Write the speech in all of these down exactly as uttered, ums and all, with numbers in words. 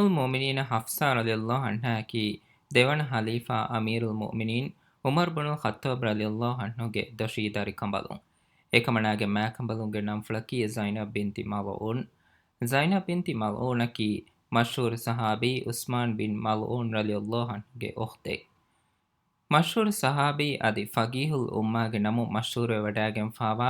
އަމީރުލް މުއުމިނީން ޙަފްޞާ ރަޟިޔަﷲ ޢަންހާއަކީ ދެވަނަ ޚަލީފާ އަމީރުލް މުއުމިނީން ޢުމަރު ބުނުލް ޚައްޠާބް ރަޟިޔަﷲ ޢަންހުގެ ދޮށީ ދަރިކަނބަލުން. އެކަމަނާގެ މާކަނބަލުންގެ ނަންފުޅަކީ ޒައިނަބް ބިންތި މަޟްޢޫން. ޒައިނަބް ބިންތި މަޟްޢޫނަކީ މަޝްހޫރު ޞަޙާބީ ޢުސްމާން ބިން މަޟްޢޫން ރަޟިޔަﷲ ޢަންހުގެ އުޚްތެއް. މަޝްހޫރު ޞަޙާބީ އަދި ފަޤީހުލް އުއްމާގެ ނަމުން މަޝްހޫރުވެވަޑައިގެންފާވާ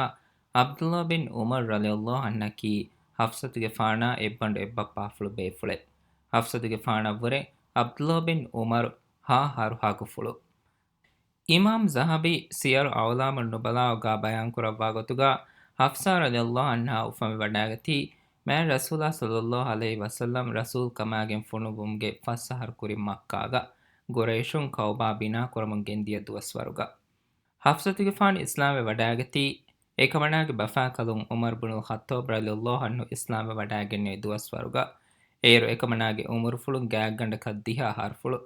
ޢަބްދުﷲ ބިން ޢުމަރު ރަޟިޔަﷲ ޢަންހަކީ ޙަފްޞަތުގެފާނާ އެއްބަނޑު އެއްބައްޕާފުޅު ބޭފުޅެއް. ޙަފްޞަތުގެފާނަށްވުރެ ޢަބްދުﷲ ބިން ޢުމަރު ހަ އަހަރު ހަގުފުޅު. އިމާމް ޒަހަބީ ސިޔަރު އަޢުލާމުން ނުބަލާގާ ބަޔާންކުރައްވާ ގޮތުގަ، ޙަފްޞާ ރަޟިޔަﷲ ޢަންހާ އުފަންވެވަޑައިގަތީ، މާތް ރަސޫލާ ޞައްލަﷲ ޢަލައިހި ވަސައްލަމް ރަސޫލް ކަމާގެން ފޮނުއްވުމުގެ ފަސް އަހަރު ކުރިން މައްކާގަ، ގުރައިޝުން ކައުބާ ބިނާ ކުރަމުން ގެންދިޔަ ދުވަސްވަރުގަ. ޙަފްޞަތުގެފާނު އިސްލާމްވެ ވަޑައިގަތީ، އެކަމަނާގެ ބަފާކަލުން ޢުމަރު ބުނުލް ޚައްޠާބް ރަޟިޔަﷲ ޢަންހު އިސްލާމްވެ ވަޑައިގެންނެވި ދުވަސްވަރުގަ. އޭރު އެކަމަނާގެ ޢުމުރުފުޅުން ގާތްގަނޑަކަށް ދިހަ އަހަރުފުޅު.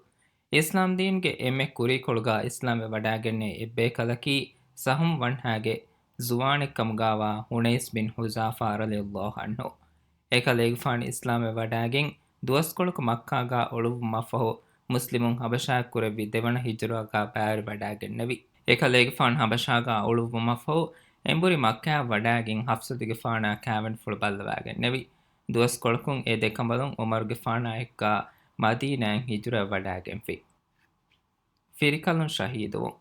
އިސްލާމްދީންގެ އެންމެ ކުރީކޮޅުގަ އިސްލާމްވެ ވަޑައިގެންނެވި އެއްބޭކަލަކީ ސަހުމް ވަންހާގެ ޒުވާނެއްކަމުގާވާ ޙުނައިސް ބިން ޙުޛާފާ ރަޟިޔަﷲ ޢަންހު. އެކަލޭގެފާނު އިސްލާމްވެ ވަޑައިގެން ދުވަސްކޮޅަކު މައްކާގާ އުޅުއްވުމަށްފަހު، މުސްލިމުން ޙަބަޝާއަށް ކުރެއްވި ދެވަނަ ހިޖުރާގާ ބައިވެރިވަޑައިގެންނެވި. އެކަލޭގެފާނު ޙަބަޝާގާ އުޅުއްވުމަށްފަހު، އެނބުރި މައްކާއަށް ވަޑައިގެން ޙަފްޞަތުގެފާނާ ކާވެނިފުޅު ބައްލަވައިގެންނެވި. ދުވަސްކޮޅަކުން އެ ދެކަނބަލުން ޢުމަރުގެފާނާއެއްގާ މަދީނާއިން ހިޖުރަވެވަޑައިގެންފި. ފިރިކަލުން ޝަހީދުވުން.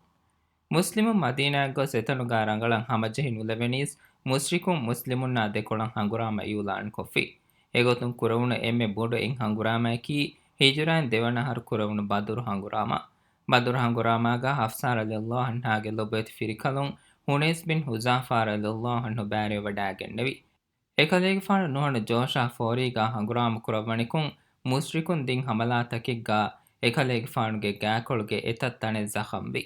މުސްލިމުން މަދީނާއަށް ގޮސް އެތަނުގާ ރަނގަޅަށް ހަމަޖެހި ނުލެވެނީސް، މުޝްރިކުން މުސްލިމުންނާ ދެކޮޅަށް ހަނގުރާމަ އިޢުލާންކޮށްފި. އެގޮތުން ކުރެވުނު އެންމެ ބޮޑު އެއް ހަނގުރާމައަކީ، ހިޖުރާއިން ދެވަނަ އަހަރު ކުރެވުނު ބަދުރު ހަނގުރާމަ. ބަދުރު ހަނގުރާމާގާ ޙަފްޞާ ރަޟިޔަﷲ ޢަންހާގެ ލޮބުވެތި ފިރިކަލުން ޙުނައިސް ބިން ޙުޛާފާ ރަޟިޔަﷲ ޢަންހު ބައިވެރިވެވަޑައިގެންނެވި. އެކަލޭގެފާނު ނުހަނު ޖޯޝާ ފޯރީގާ ހަނގުރާމަ ކުރައްވަނިކޮށް، މުޝްރިކުން ދިން ހަމަލާތަކެއްގާ އެކަލޭގެފާނުގެ ގާކޮޅުގެ އެތައް ތަނެއް ޒަޚަމްވި.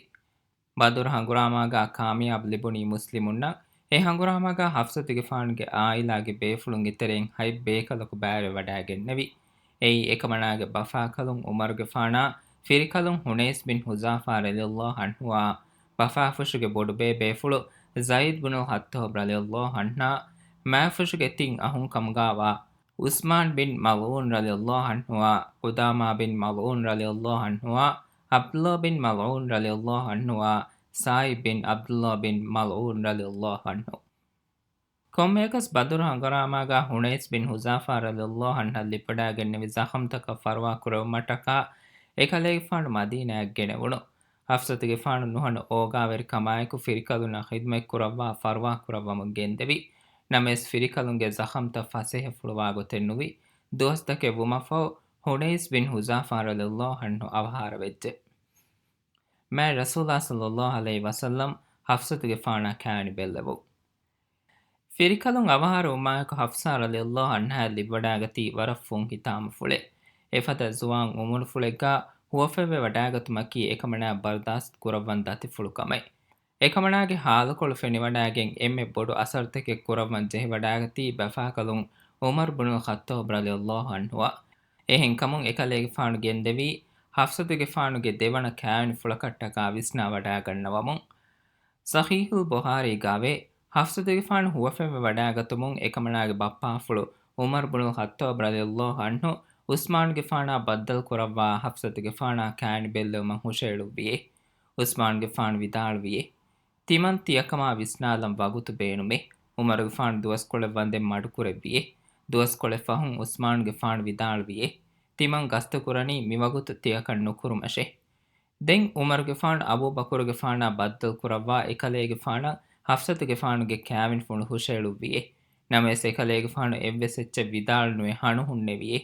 ބަދުރު ހަނގުރާމާގާ ކާމިޔާބު ލިބުނީ މުސްލިމުންނަށް. އެ ހަނގުރާމާގާ ޙަފްޞަތުގެފާނުގެ ޢާއިލާގެ ބޭފުޅުންގެ ތެރެއިން ހަތް ބޭކަލަކު ބައިވެރިވަޑައިގެންނެވި. އެއީ އެކަމަނާގެ ބަފާކަލުން ޢުމަރުގެފާނާ ފިރިކަލުން ޙުނައިސް ބިން ޙުޛާފާ ރަޟިޔަﷲ ޢަންހުއާ، ބަފާފުށުގެ ބޮޑުބޭބޭފުޅު ޒައިދް ބުނުލް ޚައްޠާބް ރަޟިޔަﷲ ޢަންހާ، މާފުށުގެ ތިން އަހުން ކަމުގާވާ ޢުސްމާން ބިން މަޟްޢޫން ރަޟިޔަﷲ ޢަންހުއާ، ޤުދާމާ ބިން މަޟްޢޫން ރަޟިޔަﷲ ޢަންހުއާ، ޢަބްދުﷲ ބިން މަޟްޢޫން ރަޟިޔަﷲ ޢަންހުއާ، ސާޢިބް ބިން ޢަބްދުﷲ ބިން މަޟްޢޫން ރަޟިޔަﷲ ޢަންހު. ކޮންމެއަކަސް ބަދުރު ހަނގުރާމާގާ ޙުނައިސް ބިން ޙުޛާފާ ރަޟިޔަﷲ ޢަންހަށް ލިބިވަޑައިގެންނެވި ޒަޚަމްތަކަށް ފަރުވާކުރެވުމަށްޓަކާ އެކަލޭގެފާނު މަދީނާއަށް ގެނެވުނު. ޙަފްޞަތުގެފާނު ނުހަނު އޯގާވެރިކަމާއެކު ފިރިކަލުންނަށް ޚިދުމަތްކުރައްވާ ފަރުވާކުރައްވަމުން ގެންދެވި. ނަމަވެސް ފިރިކަލުންގެ ޒަޚަމްތައް ފަސޭހަފުޅުވާ ގޮތެއް ނުވި. ދުވަސްތަކެއް ވުމަށްފަހު ޙުނައިސް ބިން ޙުޛާފާ ރަޟިޔަﷲ ޢަންހު އަވަހާރަވެއްޖެ. މާތް ރަސޫލާ ޞައްލަﷲ ޢަލައިހި ވަސައްލަމް ޙަފްޞަތުގެފާނާ ކާވެނި ބެއްލެވުން. ފިރިކަލުން އަވަހާރަވުމާއެކު ޙަފްޞާ ރަޟިޔަﷲ ޢަންހާއަށް ލިބިވަޑައިގަތީ ވަރަށް ފުން ހިތާމަފުޅެއް. އެފަދަ ޒުވާން އުމުރުފުޅެއްގާ ހުވަފަތްވެ ވަޑައިގަތުމަކީ އެކަމަނާ ބަރުދާސްތު ކުރައްވަން ދަތިފުޅު ކަމެއް. އެކަމަނާގެ ޙާލުކޮޅު ފެނިވަޑައިގެން އެންމެ ބޮޑު އަސަރުތަކެއް ކުރައްވަން ޖެހިވަޑައިގަތީ ބަފާކަލުން ޢުމަރު ބުނުލް ޚައްޠާބް ރަޟިޔަﷲ ޢަންހުއަށް. އެހެންކަމުން އެކަލޭގެފާނު ގެންދެވީ ޙަފްޞަތުގެފާނުގެ ދެވަނަ ކާވެނިފުޅަކަށްޓަކާ ވިސްނާވަޑައިގަންނަވަމުން. ޞަޙީޙުލް ބުޚާރީގާވޭ، ޙަފްޞަތުގެފާނު ހުވަފަތްވެ ވަޑައިގަތުމުން އެކަމަނާގެ ބައްޕާފުޅު ޢުމަރު ބުނުލް ޚައްޠާބް ރަޟިޔަﷲ ޢަންހު ޢުސްމާނުގެފާނާ ބައްދަލުކުރައްވާ ޙަފްޞަތުގެފާނާ ކާވެނި ބެއްލެވުމަށް ހުށައެޅުއްވިއޭ. ޢުސްމާނުގެފާނު ވިދާޅުވިއޭ. ތިމަން ތިޔަކަމާ ވިސްނާލަން ވަގުތު ބޭނުމޭ. ޢުމަރުގެފާނު ދުވަސްކޮޅެއް ވަންދެން މަޑުކުރެއްވިއޭ. ދުވަސްކޮޅެއް ފަހުން ޢުސްމާނުގެފާނު ވިދާޅުވިއޭ. ތިމަން ގަސްތުކުރަނީ މިވަގުތު ތިޔަކަން ނުކުރުމަށޭ. ދެން ޢުމަރުގެފާނު އަބޫބަކުރުގެފާނާ ބައްދަލުކުރައްވާ އެކަލޭގެފާނަށް ޙަފްޞަތުގެފާނުގެ ކާވެނިފުޅު ހުށައެޅުއްވިއޭ. ނަމަވެސް އެކަލޭގެފާނު އެއްވެސް އެއްޗެއް ވިދާޅުނުވެ ހަނުހުންނެވިއޭ.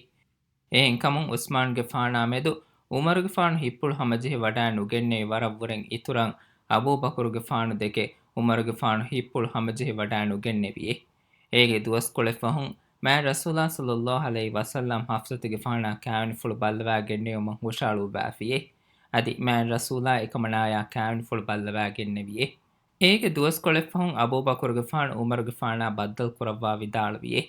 އެހެންކަމުން ޢުސްމާނުގެފާނާ މެދު ޢުމަރުގެފާނު ހިތްޕުޅު ހަމަޖެހި ވަޑައި ނުގެންނެވި ވަރަށް ވުރެން އިތުރަށް އަބޫބަކުރުގެފާނު ދެކެ ޢުމަރުގެފާނު ހިތްޕުޅު ހަމަޖެހި ވަޑައި ނުގެންނެވިއޭ. އޭގެ ދުވަސްކޮޅެއް ފަހުން މާތް ރަސޫލާ ޞައްލަﷲ ޢަލައިހި ވަސައްލަމް ޙަފްޞަތުގެފާނާ ކާވެނިފުޅު ބައްލަވައިގެންނެވުމަށް ހުށައަޅުއްވާފިއޭ. އަދި މާތް ރަސޫލާ އެކަމަނާޔާ ކާވެނިފުޅު ބައްލަވައިގެންނެވިއޭ. އޭގެ ދުވަސްކޮޅެއްފަހުން އަބޫބަކުރުގެފާނު ޢުމަރުގެފާނާ ބައްދަލުކުރައްވާ ވިދާޅުވިއޭ.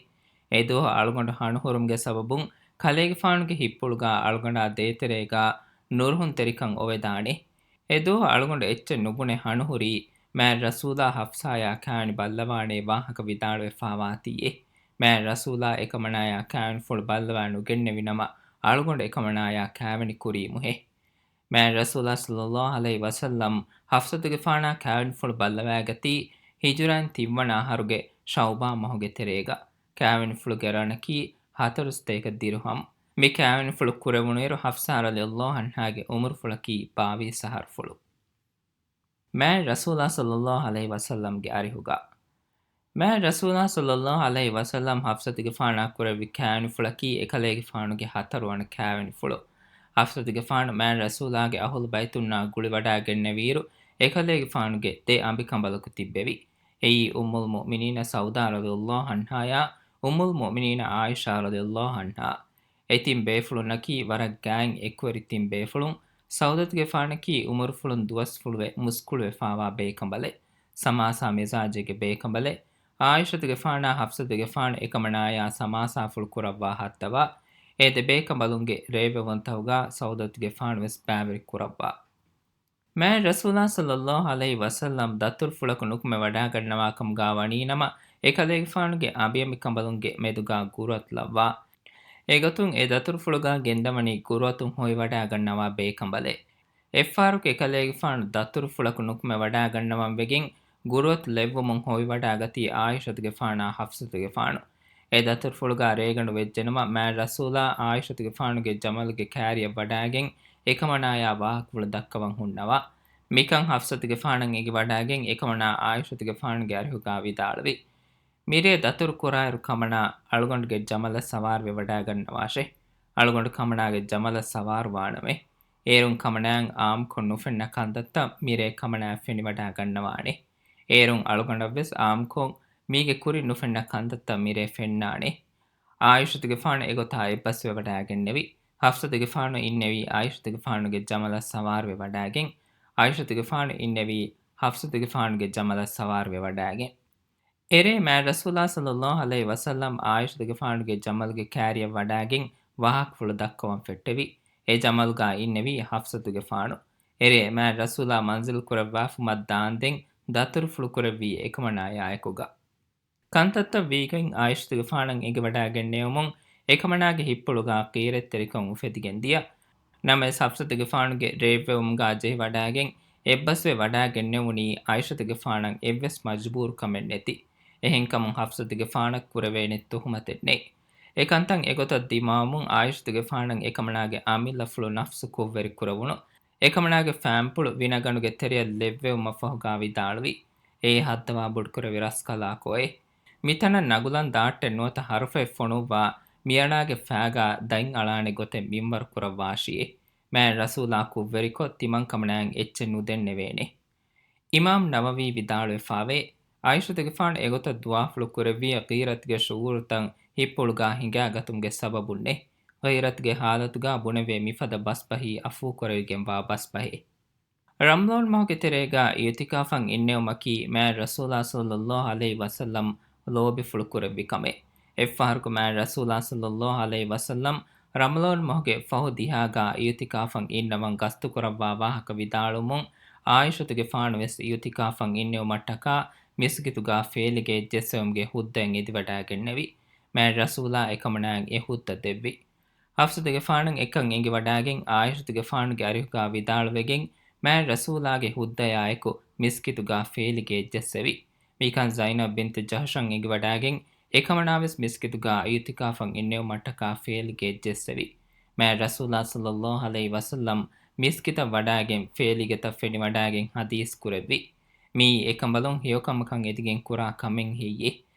އެދުވަހު އަޅުގަނޑު ހަނުހުރުމުގެ ސަބަބުން ކަލޭގެފާނުގެ ހިތްޕުޅުގާ އަޅުގަނޑާ ދޭތެރޭގާ ނުރުހުންތެރިކަން އޮވެދާނެ. އެދުވަހު އަޅުގަނޑު އެއްޗެއް ނުބުނެ ހަނުހުރީ، މާތް ރަސޫލާ ޙަފްޞާޔާ ކާވެނި ބައްލަވާނޭ ވާހަކަ ވިދާޅުވެފާވާތީއޭ. މާތް ރަސޫލާ އެކަމަނާޔާ ކާވެނިފުޅު ބައްލަވާ ނުގެންނެވިނަމަ، އަޅުގަނޑު އެކަމަނާޔާ ކާވެނި ކުރީމުހޭ. މާތް ރަސޫލާ ޞައްލައްލާހު ޢަލައިހި ވަސައްލަމް ޙަފްޞަތުގެފާނާ ކާވެނިފުޅު ބައްލަވައިގަތީ، ހިޖުރައިން ތިންވަނަ އަހަރުގެ ޝަޢުބާން މަހުގެ ތެރޭގަ. ކާވެނިފުޅުގެ ރަނަކީ ހަތަރުސަތޭކަ ދިރުހަމް. މި ކާވެނިފުޅު ކުރެވުނުއިރު ޙަފްޞާ ރަޟިޔައްލާހު ޢަންހާގެ ޢުމުރުފުޅަކީ ބާވީސް އަހަރުފުޅު. މާތް ރަސޫލާ ޞައްލައްލާހު ޢަލައިހި ވަސައްލަމްގެ އަރިހުގަ. މާތް ރަސޫލާ ޞައްލައްލާހު ޢަލައިހި ވަސައްލަމް ޙަފްޞަތުގެފާނާ ކުރެއްވި ކާވެނިފުޅަކީ އެކަލޭގެފާނުގެ ހަތަރުވަނަ ކާވެނިފުޅު. ޙަފްޞަތުގެފާނު މާތް ރަސޫލާގެ އަހުލު ބައިތުންނާ ގުޅިވަޑައިގެންނެވިއިރު، އެކަލޭގެފާނުގެ ދެ އަނބިކަނބަލަކު ތިއްބެވި. އެއީ އުއްމުލް މުއުމިނީނަ ސައުދާ ރަޟިޔައްލާހު ޢަންހާޔާ، އުއްމުލް މުއުމިނީނަ ޢާއިޝާ ރަޟިޔައްލާހު ޢަންހާ. އެ ތިން ބޭފުޅުންނަކީ ވަރަށް ގާތް އެކުވެރި ތިން ބޭފުޅުން. ސައުދަތުގެފާނަކީ އުމުރުފުޅުން ދުވަސްފުޅުވެ މުސްކުޅިވެފާވާ ބޭކަނބަލެއް. ސަމާސާ މިޒާޖެއްގެ ބޭކަނބަލެއް. ޢާއިޝަތުގެފާނާ ޙަފްޞަތުގެފާނު އެކަމަނާޔާ ސަމާސާފުޅު ކުރައްވާ ހައްދަވާ. އެ ދެ ބޭކަނބަލުންގެ ރޭވެވުންތަކުގާ ސައުދަތުގެފާނު ވެސް ބައިވެރި ކުރައްވާ. މާތް ރަސޫލާ ޞައްލައްލާހު ޢަލައިހި ވަސައްލަމް ދަތުރުފުޅަކު ނުކުމެ ވަޑާގަންނަވާކަމުގާ ވަނީނަމަ، އެކަލޭގެފާނުގެ އަނބިއަނބިކަނބަލުންގެ މެދުގާ ގުރުއަތު ލައްވާ. އެގޮތުން އެ ދަތުރުފުޅުގާ ގެންދަވަނީ ގުރުއަތުން ހޮވިވަޑާގަންނަވާ ބޭކަނބަލެއް. އެއްފަހަރަކު އެކަލޭގެފާނު ދަތުރުފުޅަކު ނުކުމެ ވަޑާގަންނަވަން ވެގެން، ގުރުއަތު ލެއްވުމުން ހޮވިވަޑާގަތީ ޢާއިޝަތުގެފާނާ ޙަފްޞަތުގެފާނު. އެ ދަތުރުފުޅުގާ ރޭގަނޑު ވެއްޖެނަމަ، މާތް ރަސޫލާ ޢާއިޝަތުގެފާނުގެ ޖަމަލުގެ ކާރިއަށް ވަޑާގެން އެކަމަނާޔާ ވާހަކަފުޅު ދައްކަވަން ހުންނަވާ. މިކަން ޙަފްޞަތުގެފާނަށް އެނގިވަޑާގެން އެކަމަނާ ޢާއިޝަތުގެފާނުގެ އަރިހުގާ ވިދާޅުވި. މިރޭ ދަތުރު ކުރާއިރު ކަމަނާ އަޅުގަނޑުގެ ޖަމަލަށް ސަވާރުވެ ވަޑާގަންނަވާށޭ. އަޅުގަނޑު ކަމަނާގެ ޖަމަލަށް ސަވާރު ވާނަމޭ. އޭރުން ކަމަނާއަށް އާއްމުކޮށް ނުފެންނަ ކަންތައްތައް މިރޭ ކަމަނާއަށް ފެނިވަޑާގަންނަވާނެ. އޭރުން އަޅުގަނޑަށްވެސް އާއްމުކޮށް މީގެ ކުރިން ނުފެންނަ ކަންތައްތައް މިރޭ ފެންނާނެ. ޢާއިޝަތުގެފާނު އެގޮތާ އެއްބަސްވެވަޑާގެންނެވި. ޙަފްޞަތުގެފާނު އިންނެވީ ޢާއިޝަތުގެފާނުގެ ޖަމަލަށް ސަވާރުވެވަޑާގެން. ޢާއިޝަތުގެފާނު އިންނެވީ ޙަފްޞަތުގެފާނުގެ ޖަމަލަށް ސަވާރުވެވަޑާގެން. އެރޭ މާތް ރަސޫލާ ޞައްލައްލާހު ޢަލައިހި ވަސައްލަމް ޢާއިޝަތުގެފާނުގެ ޖަމަލުގެ ކާރިއަށް ވަޑާގެން ވާހަކަފުޅު ދައްކަވަން ފެއްޓެވި. އެ ޖަމަލުގާ އިންނެވީ ޙަފްޞަތުގެފާނު. އެރޭ މާތް ރަސޫލާ މަންޒިލް ކުރައްވާފުމަށް ދާންދެން ދަތުރުފުޅު ކުރެއްވީ އެކަމަނާޔާއެކުގަ. ކަންތައްތައް ވީގޮތް ޢާއިޝަތުގެފާނަށް އެނގިވަޑާގެންނެވުމުން، އެކަމަނާގެ ހިތްޕުޅުގާ ޣީރަތްތެރިކަން އުފެދިގެން ދިޔަ. ނަމަވެސް ޙަފްޞަތުގެފާނުގެ ރޭއްވެވުމުގާ ޖެހިވަޑާގެން އެއްބަސްވެ ވަޑާގެންނެވުނީ ޢާއިޝަތުގެފާނަށް އެއްވެސް މަޖުބޫރުކަމެއް ނެތި. އެހެންކަމުން ޙަފްޞަތުގެފާނަށް ކުރެވޭނެ ތުހުމަތެއް ނެތް. އެކަންތައް އެގޮތަށް ދިމާވުމުން ޢާއިޝަތުގެފާނަށް އެކަމަނާގެ އަމިއްލަފުޅު ނަފްސު ކުށްވެރި ކުރެވުނު. އެކަމަނާގެ ފާންޕުޅު ވިނަގަނޑުގެ ތެރެއަށް ލެއްވެވުމަށްފަހުގާ ވިދާޅުވި. އެއީ ހައްދަވާ ބޮޑުކުރެއްވި ރަސްކަލާކޯއޭ. މިތަނަށް ނަގުލަން ދާއްޓެއް ނުވަތަ ހަރުފައެއް ފޮނުއްވާ މިއަޅާގެ ފާގާ ދަތް އަޅާނެ ގޮތެއް މިންވަރު ކުރައްވާށިއޭ. މާތް ރަސޫލާ ކުށްވެރިކޮށް ތިމަން ކަމަނާއަށް އެއްޗެއް ނުދެންނެވޭނެ. އިމާމް ނަވަވީ ވިދާޅުވެފާވޭ، ޢާއިޝަތުގެފާނު އެގޮތަށް ދުޢާފުޅު ކުރެއްވީ ޣީރަތުގެ ޝުޢޫރުތައް ހިތްޕުޅުގާ ހިނގާގަތުމުގެ ސަބަބުންނޭ. ޣީރަތުގެ ޙާލަތުގާ ބުނެވޭ މިފަދަ ބަސްބަހީ ޢަފޫކުރެވިގެންވާ ބަސްބަހެއް. ރަމަޟާން މަހުގެ ތެރޭގާ އިޢުތިކާފަށް އިންނެވުމަކީ މާތް ރަސޫލާ ޞައްލައްލާހު ޢަލައިހި ވަސައްލަމް ލޯބިފުޅު ކުރެއްވި ކަމެއް. އެއްފަހަރަކު މާތް ރަސޫލާ ޞައްލައްލާހު ޢަލައިހި ވަސައްލަމް ރަމަޟާން މަހުގެ ފަހު ދިހާގާ އިޢުތިކާފަށް އިންނަވަން ގަސްތުކުރައްވާ ވާހަކަ ވިދާޅުވުމުން، ޢާއިޝަތުގެފާނު ވެސް އިޢުތިކާފަށް އިންނެވުމަށްޓަކާ މިސްކިތުގާ ފޭލިގެއެއް ޖެއްސެވުމުގެ ހުއްދައެއް އެދިވަޑާގެންނެވި. މާތް ރަސޫލާ އެކަމަނާއަށް އެ ހުއްދަ ދެއްވި. ޙަފްޞަތުގެފާނަށް އެކަން އެނގިވަޑާގެން ޢާއިޝަތުގެފާނުގެ އަރިހުގާ ވިދާޅުވެގެން، މާތް ރަސޫލާގެ ހުއްދަޔާއެކު މިސްކިތުގާ ފޭލިގެއެއް ޖެއްސެވި. މިކަން ޒައިނަބް ބިންތު ޖަހުޝަށް އެނގިވަޑާގެން، އެކަމަނާވެސް މިސްކިތުގާ އިޢުތިކާފަށް އިންނެވުމަށްޓަކާ ފޭލިގެއެއް ޖެއްސެވި. މާތް ރަސޫލާ ޞައްލައްލާހު ޢަލައިހި ވަސައްލަމް މިސްކިތަށް ވަޑާގެން ފޭލިގެތައް ފެނިވަޑާގެން ޙަދީޘް ކުރެއްވި. މިއީ އެކަނބަލުން ހެޔޮކަމަކަށް އެދިގެން ކުރާ ކަމެއް ހެއްޔޭ؟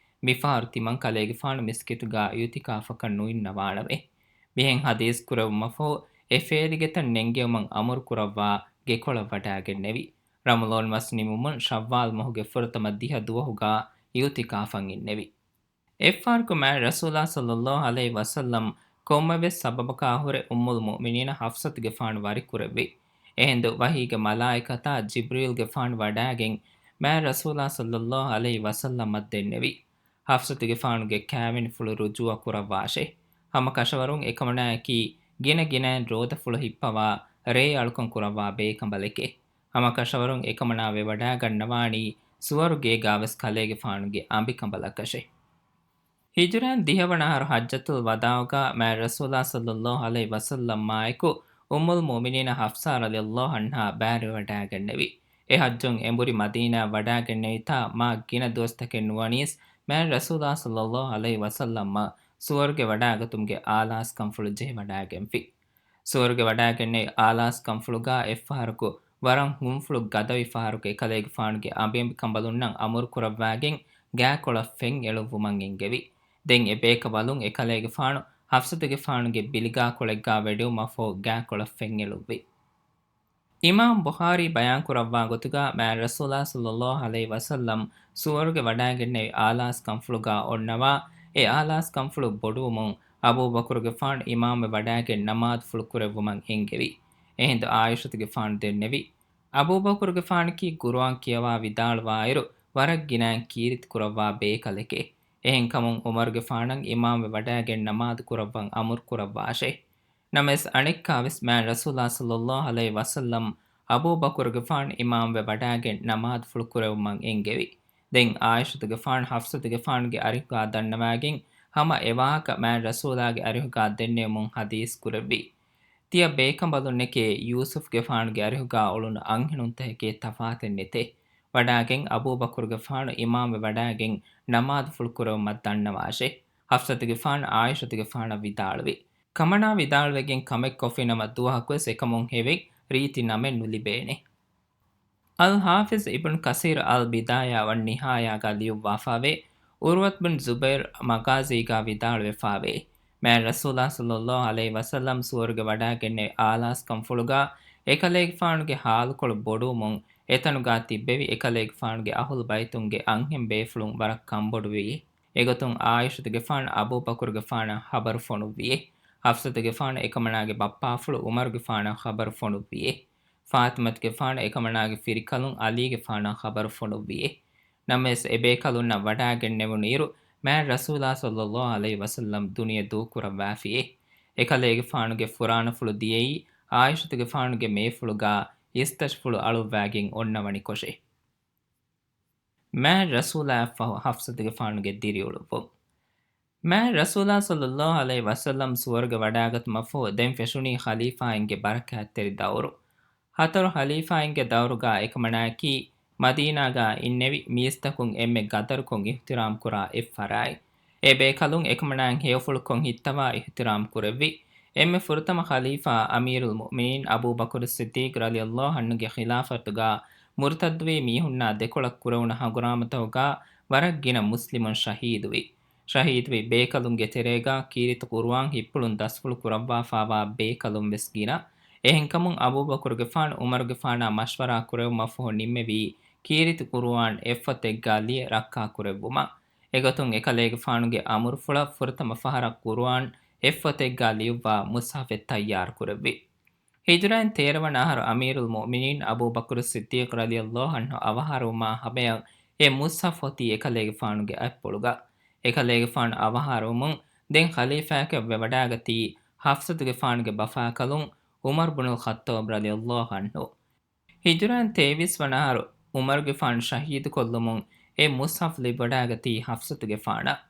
މިފަހަރު ތިމަން ކަލޭގެފާނު މިސްކިތުގާ އިޢުތިކާފަކަށް ނުއިންނަވާނަމޭ. މިހެން ޙަދީޘް ކުރެވުމަށްފަހު، އެ ފޭލިގެތައް ނެންގެވުމަށް އަމުރު ކުރައްވާ ގެކޮޅަށް ވަޑާގެންނެވި. ރަމަޟާން މަސް ނިމުމުން ޝައްވާލް މަހުގެ ފުރަތަމަ ދިހަ ދުވަހުގާ އިޢުތިކާފަށް އިންނެވި. އެއްފަހަރަކު މާތް ރަސޫލާ ޞައްލައްލާހު ޢަލައިހި ވަސައްލަމް ކޮންމެވެސް ސަބަބަކާ ހުރެ އުއްމުލް މުއުމިނީނަ ޙަފްޞަތުގެފާނު ވަރިކުރެއްވި. އެހިނދު ވަޙީގެ މަލާއިކަތާ ޖިބްރީލްގެފާނު ވަޑާގެން މާތް ރަސޫލާ ޞައްލައްލާހު ޢަލައިހި ވަސައްލަމަށް ދެންނެވި. ޙަފްޞަތުގެފާނުގެ ކާވެނިފުޅު ރުޖޫޢަ ކުރައްވާށޭ. ހަމަ ކަށަވަރުން އެކަމަނާއަކީ ގިނަ ގިނައިން ރޯދަފުޅު ހިއްޕަވާ ރޭ އަޅުކަން ކުރައްވާ ބޭކަނބަލެކޭ. ހަމަ ކަށަވަރުން އެކަމަނާ ވެވަޑާގަންނަވާނީ ސުވަރުގޭގާވެސް ކަލޭގެފާނުގެ އަނބިކަނބަލަކަށޭ. ހިޖުރައިން ދިހަވަނަ އަހަރު ޙައްޖަތުލް ވަދާޢުގާ މާތް ރަސޫލާ ޞައްލަﷲ ޢަލައިހި ވަސައްލަމާއެކު އުއްމުލް މުއުމިނީނަ ޙަފްޞާ ރަޟިޔަﷲ ޢަންހާ ބައިވެވަޑައިގެންނެވި. އެ ޙައްޖުން އެނބުރި މަދީނާއަށް ވަޑައިގެންނެވިތާ މާ ގިނަ ދުވަސްތަކެއް ނުވަނީސް މާތް ރަސޫލާ ޞައްލަﷲ ޢަލައިހި ވަސައްލަމަށް ސުވަރުގެ ވަޑައިގަތުމުގެ އާލާސްކަންފުޅު ޖެހިވަޑައިގެންފި. ސުވަރުގެ ވަޑައިގެންނެވި އާލާސްކަންފުޅުގާ އެއްފަހަރަކު ވަރަށް ހުންފުޅު ގަދަވި ފަހަރަކު އެކަލޭގެފާނުގެ އަނބިއަނބިކަނބަލުންނަށް އަމުރުކުރައްވާގެން ގާކޮޅަށް ފެން އެޅުއްވުމަށް އެންގެވި. ދެން އެ ބޭކަނބަލުން އެކަލޭގެފާނު ޙަފްޞަތުގެފާނުގެ ބިލިގާކޮޅެއްގާ ވެޑިއުމަށްފަހު ގާކޮޅަށް ފެން އެޅުއްވި. އިމާމް ބުޚާރީ ބަޔާންކުރައްވާ ގޮތުގާ މާތް ރަސޫލާ ޞައްލަﷲ ޢަލައިހި ވަސައްލަމް ސުވަރުގެ ވަޑައިގެންނެވި އާލާސްކަންފުޅުގާ އޮންނަވާ، އެ އާލާސްކަންފުޅު ބޮޑުވުމުން އަބޫބަކުރުގެފާނު އިމާމްވެ ވަޑައިގެން ނަމާދުފުޅު ކުރެއްވުމަށް އެންގެވި. އެހިނދު ޢާއިޝަތުގެފާނު ދެންނެވި. އަބޫބަކުރުގެފާނަކީ ޤުރުއާން ކިޔަވާ ވިދާޅުވާއިރު ވަރަށް ގިނައިން ކީރިތި ކުރައްވާ ބޭކަލެކޭ. އެހެންކަމުން ޢުމަރުގެފާނަށް އިމާމްވެ ވަޑައިގެން ނަމާދު ކުރައްވަން އަމުރު ކުރައްވާށޭ. ނަމަވެސް އަނެއްކާވެސް މާތް ރަސޫލާ ޞައްލަﷲ ޢަލައިހި ވަސައްލަމް އަބޫބަކުރުގެފާނު އިމާމްވެ ވަޑައިގެން ނަމާދުފުޅު ކުރެވުމަށް އެންގެވި. ދެން ޢާއިޝަތުގެފާނު ޙަފްޞަތުގެފާނުގެ އަރިހުގާ ދަންނަވާގެން ހަމަ އެވާހަކަ މާތް ރަސޫލާގެ އަރިހުގާ ދެންނެވުމުން ޙަދީޘް ކުރެއްވި. ތިޔަ ބޭކަނބަލުންނެކޭ ޔޫސުފްގެފާނުގެ އަރިހުގާ އުޅުނު އަންހެނުންތަކެކޭ ތަފާތެއް ނެތޭ. ވަޑާގެން އަބޫބަކުރުގެފާނު އިމާމްވެ ވަޑާގެން ނަމާދުފުޅު ކުރެވުމަށް ދަންނަވާށޭ. ޙަފްޞަތުގެފާނު ޢާއިޝަތުގެފާނަށް ވިދާޅުވި. ކަމަނާ ވިދާޅުވެގެން ކަމެއް ކޮށްފިނަމަ ދުވަހަކުވެސް އެކަމުން ހެވެއް ރީތި ނަމެއް ނުލިބޭނެ. އަލް ޙާފިޒް އިބްނު ކަސީރު އަލް ބިދާޔާ ވަން ނިހާޔާގާ ލިޔުއްވާފާވޭ، ޢުރްވަތު ބިން ޒުބައިރު މަޣާޒީގާ ވިދާޅުވެފާވޭ، މާތް ރަސޫލާ ޞައްލަﷲ ޢަލައިހި ވަސައްލަމް ސުވަރުގެ ވަޑައިގެންނެވި އާލާސްކަންފުޅުގާ އެކަލޭގެފާނުގެ ޙާލުކޮޅު ބޮޑުވުމުން އެތަނުގާ ތިއްބެވި އެކަލޭގެފާނުގެ އަހުލު ބައިތުންގެ އަންހެން ބޭފުޅުން ވަރަށް ކަންބޮޑުވި. އެގޮތުން ޢާއިޝަތުގެފާނު އަބޫބަކުރުގެފާނަށް ޚަބަރު ފޮނުއްވިއޭ. ޙަފްޞަތުގެފާނު އެކަމަނާގެ ބައްޕާފުޅު ޢުމަރުގެފާނަށް ޚަބަރު ފޮނުއްވިއޭ. ފާޠިމަތުގެފާނު އެކަމަނާގެ ފިރިކަލުން ޢަލީގެފާނަށް ޚަބަރު ފޮނުއްވިއޭ. ނަމަވެސް އެބޭކަލުންނަށް ވަޑައިގެންނެވުނު އިރު މާތް ރަސޫލާ ޞައްލަﷲ ޢަލައިހި ވަސައްލަމް ދުނިޔެ ދޫކުރައްވާފިއޭ. އެކަލޭގެފާނުގެ ފުރާނަފުޅު ދިޔައީ ޢާއިޝަތުގެފާނުގެ މޭފުޅުގާ އިސްތަށިފުޅު އަޅުއްވާގެން އޮންނަވަނިކޮށޭ. މާތް ރަސޫލާއަށްފަހު ޙަފްޞަތުގެފާނުގެ ދިރިއުޅުއްވުން. މާތް ރަސޫލާ ޞައްލަﷲ ޢަލައިހި ވަސައްލަމް ސުވަރުގެ ވަޑައިގަތުމަށްފަހު ދެން ފެށުނީ ޚަލީފާއިންގެ ބަރަކާތްތެރި ދައުރު. ހަތަރު ޚަލީފާއިންގެ ދައުރުގާ އެކަމަނާއަކީ މަދީނާގާ އިންނެވި މީސްތަކުން އެންމެ ގަދަރުކޮށް އިޙްތިރާމް ކުރާ އެއްފަރާތް. އެ ބޭކަލުން އެކަމަނާއަށް ހެޔޮފުޅުކޮށް ހިއްތަވާ އިޙްތިރާމް ކުރެއްވި. އެންމެ ފުރަތަމަ ޚަލީފާ އަމީރުލް މުއުމިނީން އަބޫބަކުރު ޞިއްދީޤް ރަޟިޔަﷲ ޢަންހުގެ ޚިލާފަތުގާ މުރުތައްދުވި މީހުންނާ ދެކޮޅަށް ކުރެވުނު ހަނގުރާމަތަކުގާ ވަރަށް ގިނަ މުސްލިމުން ޝަހީދުވި. ޝަހީދުވި ބޭކަލުންގެ ތެރޭގާ ކީރިތި ޤުރުއާން ހިތްޕުޅުން ދަސްފުޅު ކުރައްވާފާވާ ބޭކަލުން ވެސް ގިނަ. އެހެންކަމުން އަބޫބަކުރުގެފާނު ޢުމަރުގެފާނާ މަޝްވަރާ ކުރެވުމަށްފަހު ނިންމެވީ ކީރިތި ޤުރުއާން އެއްފޮތެއްގާ ލިޔެ ރައްކާ ކުރެއްވުމަށް. އެގޮތުން އެކަލޭގެފާނުގެ އަމުރުފުޅަށް ފުރަތަމަ ފަހަރަށް ޤުރުއާން އެއްފޮތެއްގާ ލިޔުއްވާ މުޞްޙަފެއް ތައްޔާރު ކުރެއްވި. ހިޖުރައިން ތޭރަވަނަ އަހަރު އަމީރުލް މުއުމިނީން އަބޫބަކުރު ޞިއްދީޤް ރަޟިޔަﷲ ޢަންހު އަވަހާރަވުމާ ހަމަޔަށް އެ މުޞްޙަފް އޮތީ އެކަލޭގެފާނުގެ އަތްޕުޅުގަ. އެކަލޭގެފާނު އަވަހާރަވުމުން ދެން ޚަލީފާއަކަށް ވެވަޑައިގަތީ ޙަފްޞަތުގެފާނުގެ ބަފާކަލުން ޢުމަރު ބުނުލް ޚައްޠާބް ރަޟިޔަﷲ ޢަންހު. ހިޖުރައިން ތޭވީސް ވަނަ އަހަރު ޢުމަރުގެފާނު ޝަހީދުކޮށްލުމުން އެ މުޞްޙަފް ލިބިވަޑައިގަތީ ޙަފްޞަތުގެފާނަށް.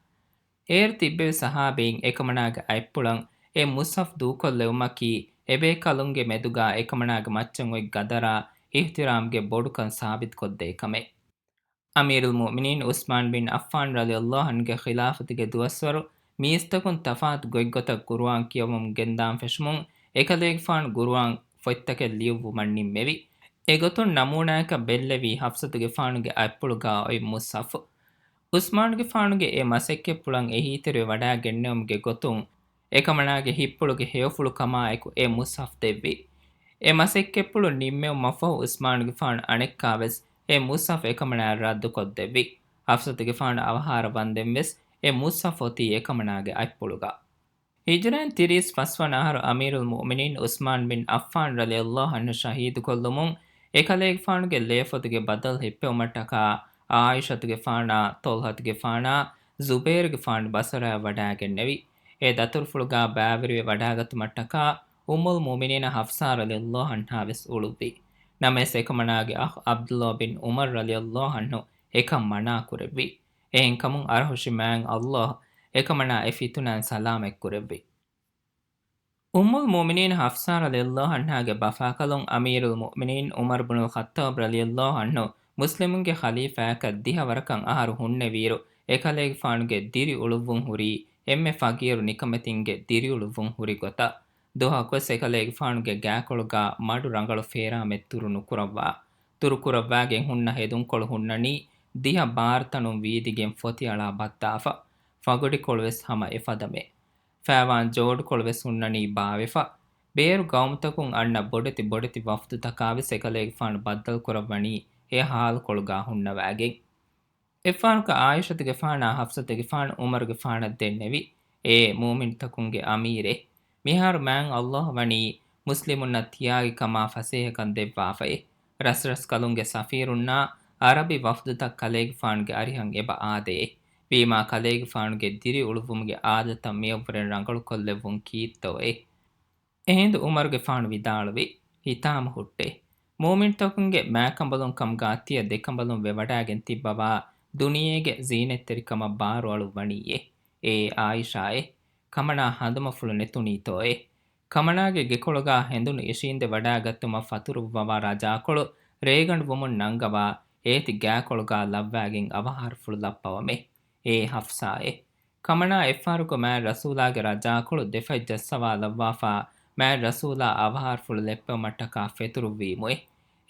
އޭރު ތިއްބެވި ޞަޙާބީން އެކަމަނާގެ އަތްޕުޅަށް އެ މުޞްޙަފް ދޫކޮށްލެވުމަކީ އެބޭކަލުންގެ މެދުގާ އެކަމަނާގެ މައްޗަށް އޮތް ގަދަރާ އިޙްތިރާމްގެ ބޮޑުކަން ސާބިތުކޮށްދޭ ކަމެއް. އަމީރުލް މުއުމިނީން ޢުސްމާން ބިން ޢައްފާން ރަޟިޔަﷲ ޢަންހުގެ ޚިލާފަތުގެ ދުވަސްވަރު މީސްތަކުން ތަފާތު ގޮތްގޮތަށް ޤުރުއާން ކިޔަވަމުން ގެންދާން ފެށުމުން އެކަލޭގެފާނު ޤުރުއާން ފޮތްތަކެއް ލިޔުއްވުމަށް ނިންމެވި. އެގޮތުން ނަމޫނާއަކަށް ބެއްލެވީ ޙަފްޞަތުގެފާނުގެ އަތްޕުޅުގާ އޮތް މުޞްޙަފް. ޢުސްމާނުގެފާނުގެ އެ މަސައްކަތްޕުޅަށް އެހީތެރިވެ ވަޑައިގެންނެވުމުގެ ގޮތުން އެކަމަނާގެ ހިތްޕުޅުގެ ހެޔޮފުޅު ކަމާއެކު އެ މުޞްޙަފް ދެއްވި. އެ މަސައްކަތްޕުޅު ނިންމެވުމަށްފަހު ޢުސްމާނުގެފާނު އަނެއްކާވެސް އެ މުޞްޙަފް އެކަމަނާއަށް ރައްދުކޮށްދެއްވި. ޙަފްޞަތުގެފާނު އަވަހާރަވަންދެންވެސް އެ މުޞްޙަފް އޮތީ އެކަމަނާގެ އަތްޕުޅުގަ. ހިޖުރައިން ތިރީސް ފަސްވަނަ އަހަރު އަމީރުލް މުއުމިނީން ޢުސްމާން ބިން ޢައްފާން ރަޟިޔަﷲ ޢަންހު ޝަހީދުކޮށްލުމުން އެކަލޭގެފާނުގެ ލޭފޮތުގެ ބަދަލު ހިއްޕެވުމަށްޓަކާ ޢާއިޝަތުގެފާނާ، ޠަލްޙަތުގެފާނާ، ޒުބޭރުގެފާނު ބަޞްރާއަށް ވަޑައިގެންނެވި. އެ ދަތުރުފުޅުގާ ބައިވެރިވެ ވަޑައިގަތުމަށްޓަކާ އުއްމުލް މުއުމިނީނަ ޙަފްޞާ ރަޟިޔަﷲ ޢަންހާ ވެސް އުޅުއްވި. ނަމަވެސް އެކަމަނާގެ އަޚް ޢަބްދުﷲ ބިން ޢުމަރު ރަޟިޔަﷲ ޢަންހު އެކަން މަނާ ކުރެއްވި. އެހެންކަމުން އަރަހުށި މާތް ﷲ އެކަމަނާ އެ ފިތުނައިން ސަލާމަތްކުރެއްވި. އުއްމުލް މުއުމިނީން ޙަފްޞާ ރަޟިޔަﷲ ޢަންހާގެ ބަފާކަލުން އަމީރުލް މުއުމިނީން ޢުމަރު ބުނުލް ޚައްޠާބް ރަޟިޔަﷲ ޢަންހު މުސްލިމުންގެ ޚަލީފާއަކަށް ދިހަ ވަރަކަށް އަހަރު ހުންނެވިއިރު، އެކަލޭގެފާނުގެ ދިރިއުޅުއްވުން ހުރީ އެންމެ ފަގީރު ނިކަމެތިންގެ ދިރިއުޅުއްވުން ހުރި ގޮތަށް. ދުވަހަކުވެސް އެކަލޭގެފާނުގެ ގާކޮޅުގާ މަޑު ރަނގަޅު ފޭރާމެއް ތުރު ނުކުރައްވާ. ތުރުކުރައްވާގެން ހުންނަ ހެދުންކޮޅު ހުންނަނީ ދިހަ ބާރުތަނުން ވީދިގެން ފޮތިއަޅާ ބައްދާފަ. ފަގުޑިކޮޅުވެސް ހަމަ އެފަދަމެ. ފައިވާން ޖޯޑުކޮޅުވެސް ހުންނަނީ ބާވެފަ. ބޭރު ގައުމުތަކުން އަންނަ ބޮޑެތި ބޮޑެތި ވަފްދުތަކާވެސް އެކަލޭގެފާނު ބައްދަލުކުރައްވަނީ އެ ހާލުކޮޅުގާ ހުންނަވާގެން. އެއްފަހަރަކު ޢާއިޝަތުގެފާނާ ޙަފްޞަތުގެފާނު ޢުމަރުގެފާނަށް ދެންނެވި، އޭ މުއުމިންތަކުންގެ އަމީރޭ! މިހާރު މާތް ﷲ ވަނީ މުސްލިމުންނަށް ތިޔާގި ކަމާ ފަސޭހަކަން ދެއްވާފައޭ. ރަސްރަސްކަލުންގެ ސަފީރުންނާ ޢަރަބި ވަފްދުތައް ކަލޭގެފާނުގެ އަރިހަށް އެބަ އާދޭ. ވީމާ ކަލޭގެފާނުގެ ދިރިއުޅުއްވުމުގެ އާދަތައް މިއަށްވުރެން ރަނގަޅުކޮށްލެއްވުން ކީއްތޯއޭ؟ އެހިނދު ޢުމަރުގެފާނު ވިދާޅުވި، ހިތާމަ ހުއްޓޭ. މުއުމިންތަކުންގެ މާކަނބަލުން ކަމުގާ ތިޔަ ދެކަނބަލުން ވެވަޑާގެން ތިއްބަވާ ދުނިޔޭގެ ޒީނަތްތެރިކަމަށް ބާރުއަޅުއްވަނީއޭ. އޭ ޢާއިޝާއޭ! ކަމަނާ ހަނދުމަފުޅު ނެތުނީތޯއޭ؟ ކަމަނާގެ ގެކޮޅުގާ ހެނދުނު އިށީނދެ ވަޑާގަތުމަށް ފަތުރުއްވަވާ ރަޖާކޮޅު ރޭގަނޑު ވުމުން ނަންގަވާ އޭތި ގާކޮޅުގާ ލައްވާގެން އަވަހާރަފުޅު ލައްޕަވަމޭ. އޭ ޙަފްޞާއޭ! ކަމަނާ އެއްފަހަރަކު މާތް ރަސޫލާގެ ރަޖާކޮޅު ދެފަތް ޖައްސަވާލައްވާފާ، މާތް ރަސޫލާ އަވަހާރަފުޅު ލެއްޕެވުމަށްޓަކާ ފެތުރުއްވީމުއޭ.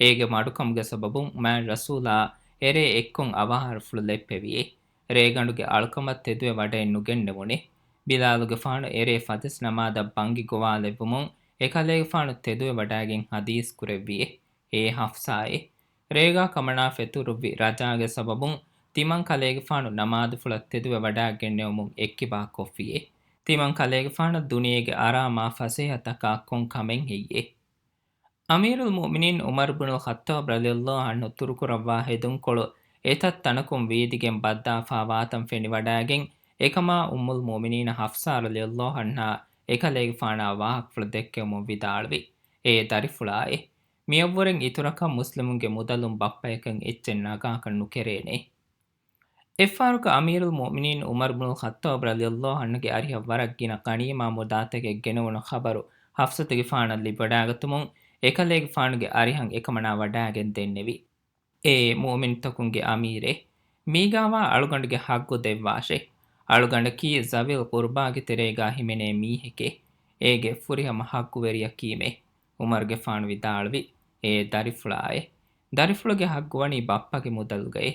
އޭގެ މަޑުކަމުގެ ސަބަބުން މާތް ރަސޫލާ އެރޭ އެއްކޮށް އަވަހާރަފުޅު ލެއްޕެވިއޭ. ރޭގަނޑުގެ އަޅުކަމަށް ތެދުވެ ވަޑައެއް ނުގެންނެވުނޭ. ބިލާލުގެފާނު އެރޭ ފަތިސް ނަމާދަށް ބަންގި ގޮވާލެއްވުމުން އެކަލޭގެފާނު ތެދުވެ ވަޑާގެން ޙަދީޘް ކުރެއްވިއޭ. އޭ ޙަފްޞާއޭ! ރޭގާ ކަމަނާ ފެތުރުއްވި ރަޖާގެ ސަބަބުން ތިމަން ކަލޭގެފާނު ނަމާދުފުޅަށް ތެދުވެ ވަޑާގެންނެވުމުން އެއްކިބާ ކޮށްފިއޭ. ތިމަން ކަލޭގެފާނަށް ދުނިޔޭގެ އަރާ މާ ފަސޭހަ ތަކާ ކޮން ކަމެއް ހެއްޔޭ؟ އަމީރުލް މުއުމިނީން ޢުމަރު ބުނުލް ޚައްޠާބް ރަޟިޔަﷲ ޢަންހު ތުރުކުރައްވާ ހެދުންކޮޅު އެތައް ތަނަކުން ވީދިގެން ބައްދާފާ ވާތަން ފެނިވަޑާގެން، އެކަމާ އުއްމުލް މުއުމިނީނަ ޙަފްޞާ ރަޟިޔަﷲ ޢަންހާ އެކަލޭގެފާނާ ވާހަކަފުޅު ދެއްކެވުމުން ވިދާޅުވި، އޭ ދަރިފުޅާއޭ! މިއަށްވުރެން އިތުރަކަށް މުސްލިމުންގެ މުދަލުން ބައްޕަޔަކަށް އެއްޗެއް ނަގާކަށް ނުކެރޭނޭ. އެއްފަހަރަކު އަމީރުލް މުއުމިނީން ޢުމަރު ބުނުލް ޚައްޠާބް ރަޟިޔަﷲ ޢަންހުގެ އަރިހަށް ވަރަށް ގިނަ ޣަނީމާ މުދާތަކެއް ގެނެވުނު ޚަބަރު ޙަފްޞަތުގެފާނަށް ލިބިވަޑާގަތުމުން، އެކަލޭގެފާނުގެ އަރިހަށް އެކަމަނާ ވަޑާގެން ދެންނެވި، އޭ މުއުމިންތަކުންގެ އަމީރޭ! މީގާވާ އަޅުގަނޑުގެ ޙައްޤު ދެއްވާށޭ. އަޅުގަނޑަކީ ޒަވިލް ޤުރުބާގެ ތެރޭގާ ހިމެނޭ މީހެކޭ. އޭގެ ފުރިހަމަ ޙައްޤުވެރިޔަކީމޭ. ޢުމަރުގެފާނު ވިދާޅުވި، އޭ ދަރިފުޅާއޭ! ދަރިފުޅުގެ ޙައްޤުވަނީ ބައްޕަގެ މުދަލުގައޭ.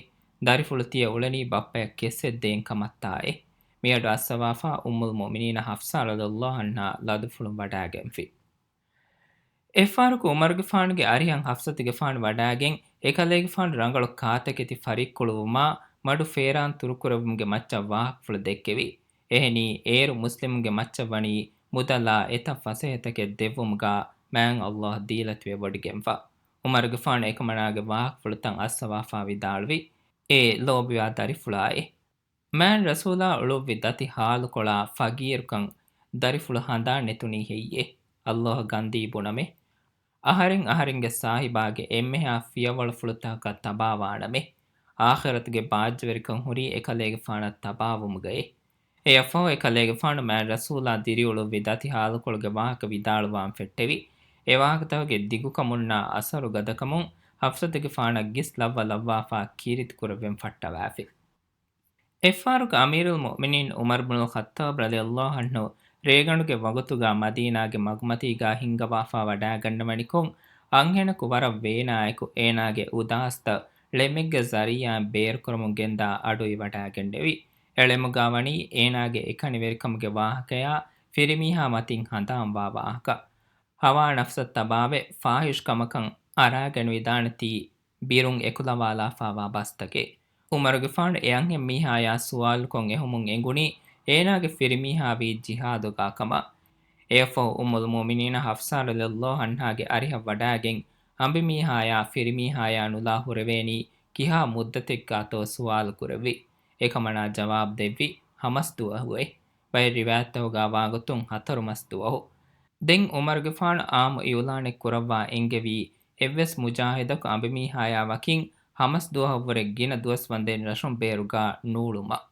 ދަރިފުޅު ތިޔަ އުޅެނީ ބައްޕަޔަށް ކެއްސެއް ދޭން ކަމަށްތާއޭ. މިއަޑު އައްސަވާފާ އުއްމުލް މުއުމިނީނަ ޙަފްޞާ ރަޟިޔަﷲ ޢަންހާ ލަދުފުޅުން ވަޑާގެންފި. އެއްފަހަރަކު ޢުމަރުގެފާނުގެ އަރިހަށް ޙަފްޞަތުގެފާނު ވަޑާގެން، އެކަލޭގެފާނު ރަނގަޅު ކާތަކެތި ފަރިއްކުޅުވުމާ، މަޑު ފޭރާން ތުރުކުރެއްވުމުގެ މައްޗަށް ވާހަކަފުޅު ދެއްކެވި. އެހެނީ، އޭރު މުސްލިމުންގެ މައްޗަށް ވަނީ މުދަލާ އެތައް ފަސޭހަތަކެއް ދެއްވުމުގާ މާތް ﷲ ދީލަތިވެވޮޑިގެންފަ. ޢުމަރުގެފާނު އެކަމަނާގެ ވާހަކަފުޅުތައް އައްސަވާފާ ވިދާޅުވި، އޭ ލޯބިވާ ދަރިފުޅާއޭ! މާތް ރަސޫލާ އުޅުއްވި ދަތި ޙާލުކޮޅާ ފަގީރުކަން ދަރިފުޅު ހަނދާން ނެތުނީ ހެއްޔޭ؟ ﷲ ގަންދީ ބުނަމޭ! އަހަރެން އަހަރެންގެ ސާހިބާގެ އެންމެހާ ފިޔަވަޅުފުޅުތަކަށް ތަބާވާނަމޭ! އާޚިރަތުގެ ބާއްޖަވެރިކަން ހުރީ އެކަލޭގެފާނަށް ތަބާވުމުގައޭ! އެއަށްފަހު އެކަލޭގެފާނު މާތް ރަސޫލާ ދިރިއުޅުއްވި ދަތި ޙާލުކޮޅުގެ ވާހަކަ ވިދާޅުވާން ފެއްޓެވި. އެ ވާހަކަތަކުގެ ދިގުކަމުންނާ އަސަރު ގަދަކަމުން ޙަފްޞަތުގެފާނަށް ގިސް ލައްވަ ލައްވާފާ ކީރިތި ކުރެއްވެން ފައްޓަވާފި. އެއްފަހަރަކު އަމީރުލް މުއުމިނީން ޢުމަރު ބުނުލް ޚައްޠާބް ރަޟިޔަﷲ ޢަންހު ރޭގަނޑުގެ ވަގުތުގާ މަދީނާގެ މަގުމަތީގާ ހިންގަވާފާ ވަޑާގަންނަވަނިކޮށް، އަންހެނަކު ވަރަށް ވޭނާއެކު އޭނާގެ އުދާސްތައް ޅެމެއްގެ ޒަރީޢާއިން ބޭރުކުރަމުން ގެންދާ އަޑު އިވަޑާގެންނެވި. އެ ޅެމުގާ ވަނީ އޭނާގެ އެކަނިވެރިކަމުގެ ވާހަކަޔާ ފިރިމީހާ މަތިން ހަނދާންވާ ވާހަކަ. ހަވާ ނަފްސަށް ތަބާވެ، ފާޙިޝް ކަމަކަށް އަރާގެންވިދާނެތީ، ބިރުން އެކުލަވާލާފާވާ ބަސްތަކެއް. ޢުމަރުގެފާނު އެ އަންހެން މީހާޔާ ސުވާލުކޮށް އެހުމުން އެނގުނީ، އޭނާގެ ފިރިމީހާވީ ޖިހާދުގާ ކަމަށް. އެއަށްފަހު އުއްމުލް މުއުމިނީނަ ޙަފްޞާ ރަޟިޔަﷲ ޢަންހާގެ އަރިހަށް ވަޑާގެން، އަނބިމީހާޔާ ފިރިމީހާޔާ ނުލާ ހުރެވޭނީ ކިހާ މުއްދަތެއްގާތޯ ސުވާލު ކުރެއްވި. އެކަމަނާ ޖަވާބު ދެއްވި، ހަމަސް ދުވަހުއޭ. ބައެއް ރިވާޔަތްތަކުގާ ވާގޮތުން ހަތަރު މަސް ދުވަހު. ދެން ޢުމަރުގެފާނު ޢާއްމު އިޢުލާނެއް ކުރައްވާ އެންގެވީ، އެއްވެސް މުޖާހިދަކު އަނބިމީހާޔާ ވަކިން ހަމަސް ދުވަހަށްވުރެ ގިނަ ދުވަސް ވަންދެން ރަށުން ބޭރުގާ ނޫޅުމަށް.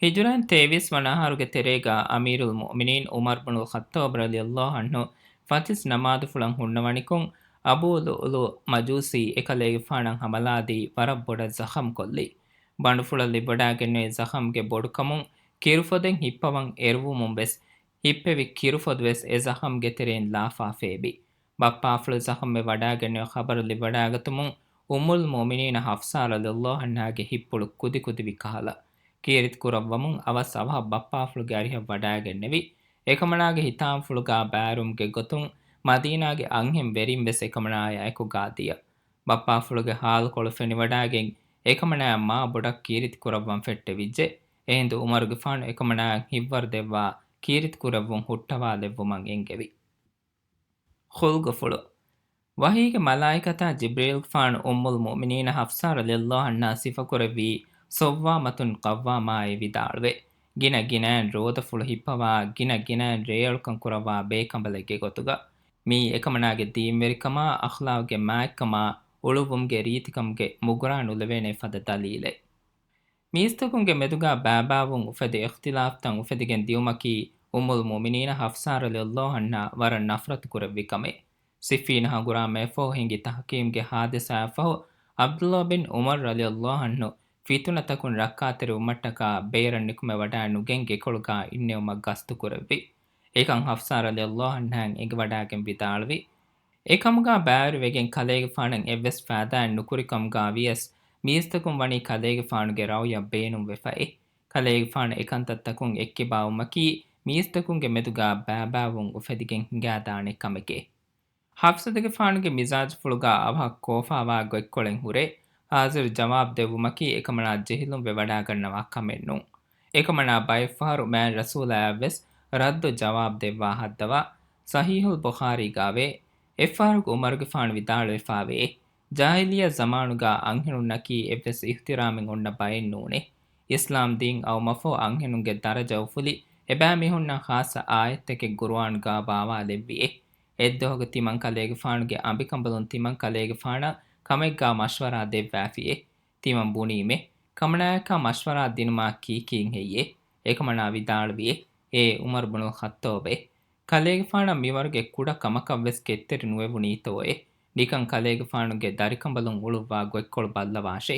ހިޖުރައިން ތޭވީސް ވަނަ އަހަރުގެ ތެރޭގަ އަމީރުލް މުއުމިނީން ޢުމަރު ބުނުލް ޚައްޠާބް ރަޟިޔައްލާހު ޢަންހު ފަތިސް ނަމާދުފުޅަށް ހުންނަވަނިކޮށް، އަބޫ ލުއުލުއު މަޖޫސީ އެކަލޭގެފާނަށް ހަމަލާދީ ވަރަށް ބޮޑަށް ޒަޚަމް ކޮށްލި. ބަނޑުފުޅަށް ލިބިވަޑާގެންނެވި ޒަޚަމްގެ ބޮޑުކަމުން ކިރުފޮދެއް ހިއްޕަވަން އެރުވުމުން ވެސް، ހިއްޕެވި ކިރުފޮދު ވެސް އެ ޒަޚަމްގެ ތެރެއިން ލާފާ ފޭބި. ބައްޕާފުޅު ޒަޚަމްވެ ވަޑާގެންނެވި ޚަބަރު ލިބިވަޑާގަތުމުން އުއްމުލް މުއުމިނީނަ ޙަފްޞާ ރަޟިޔައްލާހު ޢަންހާގެ ހިތްޕުޅު ކުދިކުދިވި ކަހަލަ، ކީރިތި ކުރައްވަމުން އަވަސް އަވަހަށް ބައްޕާފުޅުގެ އަރިހަށް ވަޑާގެންނެވި. އެކަމަނާގެ ހިތާމަފުޅުގާ ބައިވެރިވުމުގެ ގޮތުން މަދީނާގެ އަންހެން ވެރިން ވެސް އެކަމަނާޔާ އެކުގާ ދިޔަ. ބައްޕާފުޅުގެ ހާލުކޮޅު ފެނިވަޑާގެން އެކަމަނާޔަށް މާ ބޮޑަށް ކީރިތި ކުރައްވަން ފެއްޓެވިއްޖެ. އެހިނދު ޢުމަރުގެފާނު އެކަމަނާޔަށް ހިތްވަރު ދެއްވާ ކީރިތި ކުރެއްވުން ހުއްޓަވާލެއްވުމަށް އެންގެވި. ޚުލްގުފުޅު. ވަޙީގެ މަލާއިކަތާ ޖިބްރީލްގެފާނު އުއްމުލް މުއުމިނީނަ ޙަފްޞާ ރަޟިޔައްލާހު ޢަންހާ ސިފަކުރެއްވީ ޞައްވާމަތުން ޤައްވާމާއޭ ވިދާޅުވެ، ގިނަ ގިނައިން ރޯދަފުޅު ހިއްޕަވާ، ގިނަ ގިނައިން ރޭއަޅުކަން ކުރައްވާ ބޭކަނބަލެއްގެ ގޮތުގަ. މިއީ އެކަމަނާގެ ދީންވެރިކަމާ، އަޚްލާގުގެ މާތްކަމާ، އުޅުއްވުމުގެ ރީތިކަމުގެ މުގުރާ ނުލެވޭނެ ފަދަ ދަލީލެއް. މީސްތަކުންގެ މެދުގާ ބައިބައިވުން އުފެދި އިޚްތިލާފްތައް އުފެދިގެން ދިއުމަކީ، އުއްމުލް މުއުމިނީނަ ޙަފްޞާ ރަޟިޔައްލާހު ޢަންހާ ވަރަށް ނަފްރަތު ކުރެއްވި ކަމެއް. ޞިއްފީން ހަނގުރާމަޔަށްފަހު ހިނގި ތަޙްކީމްގެ ޙާދިސާއަށްފަހު، ޢަބްދުﷲ ބިން ޢުމަރު ރަޟިޔައްލާހު ޢަންހު ފިތުނަތަކުން ރައްކާތެރިވުމަށްޓަކާ ބޭރަށް ނިކުމެވަޑައި ނުގެން ގެކޮޅުގާ އިންނެވުމަށް ގަސްތު ކުރެއްވި. އެކަން ޙަފްޞާ ރަޟިޔައްލާހު ޢަންހާއަށް އެނގިވަޑައިގެން ވިދާޅުވި. އެކަމުގާ ބައިވެރިވެގެން ކަލޭގެފާނަށް އެއްވެސް ފައިދާއެއް ނުކުރިކަމުގާ ވިޔަސް، މީސްތަކުން ވަނީ ކަލޭގެފާނުގެ ރައުޔަށް ބޭނުންވެފައި. ކަލޭގެފާނު އެކަންތައްތަކުން އެއްކިބާވުމަކީ، މީސްތަކުންގެ މެދުގާ ބައިބައިވުން އުފެދިގެން ހިނގާދާނެ ކަމެކޭ. ޙަފްޞަތުގެފާނުގެ މިޒާޖުފުޅުގާ އަވަހަށް ކޯފާވާ ގޮތްކޮޅެއް ހުރޭ، ހާޒިރު ޖަވާބު ދެއްވުމަކީ އެކަމަނާ ޖެހިލުންވެ ވަޑާގަންނަވާ ކަމެއް ނޫން. އެކަމަނާ ބައެއްފަހަރު މާތް ރަސޫލާއަށްވެސް ރައްދު ޖަވާބު ދެއްވާ ހައްދަވާ. ޞަޙީޙުލް ބުޚާރީގާވޭ، އެއްފަހަރަކު ޢުމަރުގެފާނު ވިދާޅުވެފާވެއޭ، ޖާހިލިއްޔަ ޒަމާނުގާ އަންހެނުންނަކީ އެއްވެސް އިޙްތިރާމެއް އޮންނަ ބައެއް ނޫނޭ. އިސްލާމް ދީން އައުމަށްފަހު އަންހެނުންގެ ދަރަޖަ އުފުލި، އެބައިމީހުންނަށް ޚާއްޞަ އާޔަތްތަކެއް ޤުރުއާނުގާ ބާވާލެއްވިއޭ. އެއްދުވަހަކު ތިމަން ކަލޭގެފާނުގެ އަނބިކަނބަލުން ތިމަން ކަލޭގެފާނަށް ކަމެއްގާ މަޝްވަރާ ދެއްވާފިއޭ. ތިމަން ބުނީމޭ، ކަމަނާޔަކާ މަޝްވަރާ ދިނުމާ ކީކީން ހެއްޔޭ؟ އެކަމަނާ ވިދާޅުވިއޭ، އޭ ޢުމަރު ބުނުލް ޚައްޠާބޭ! ކަލޭގެފާނަށް މިވަރުގެ ކުޑަ ކަމަކަށްވެސް ކެތްތެރި ނުވެވުނީތޯއޭ؟ ނިކަން ކަލޭގެފާނުގެ ދަރިކަނބަލުން އުޅުއްވާ ގޮތްކޮޅު ބައްލަވާށޭ.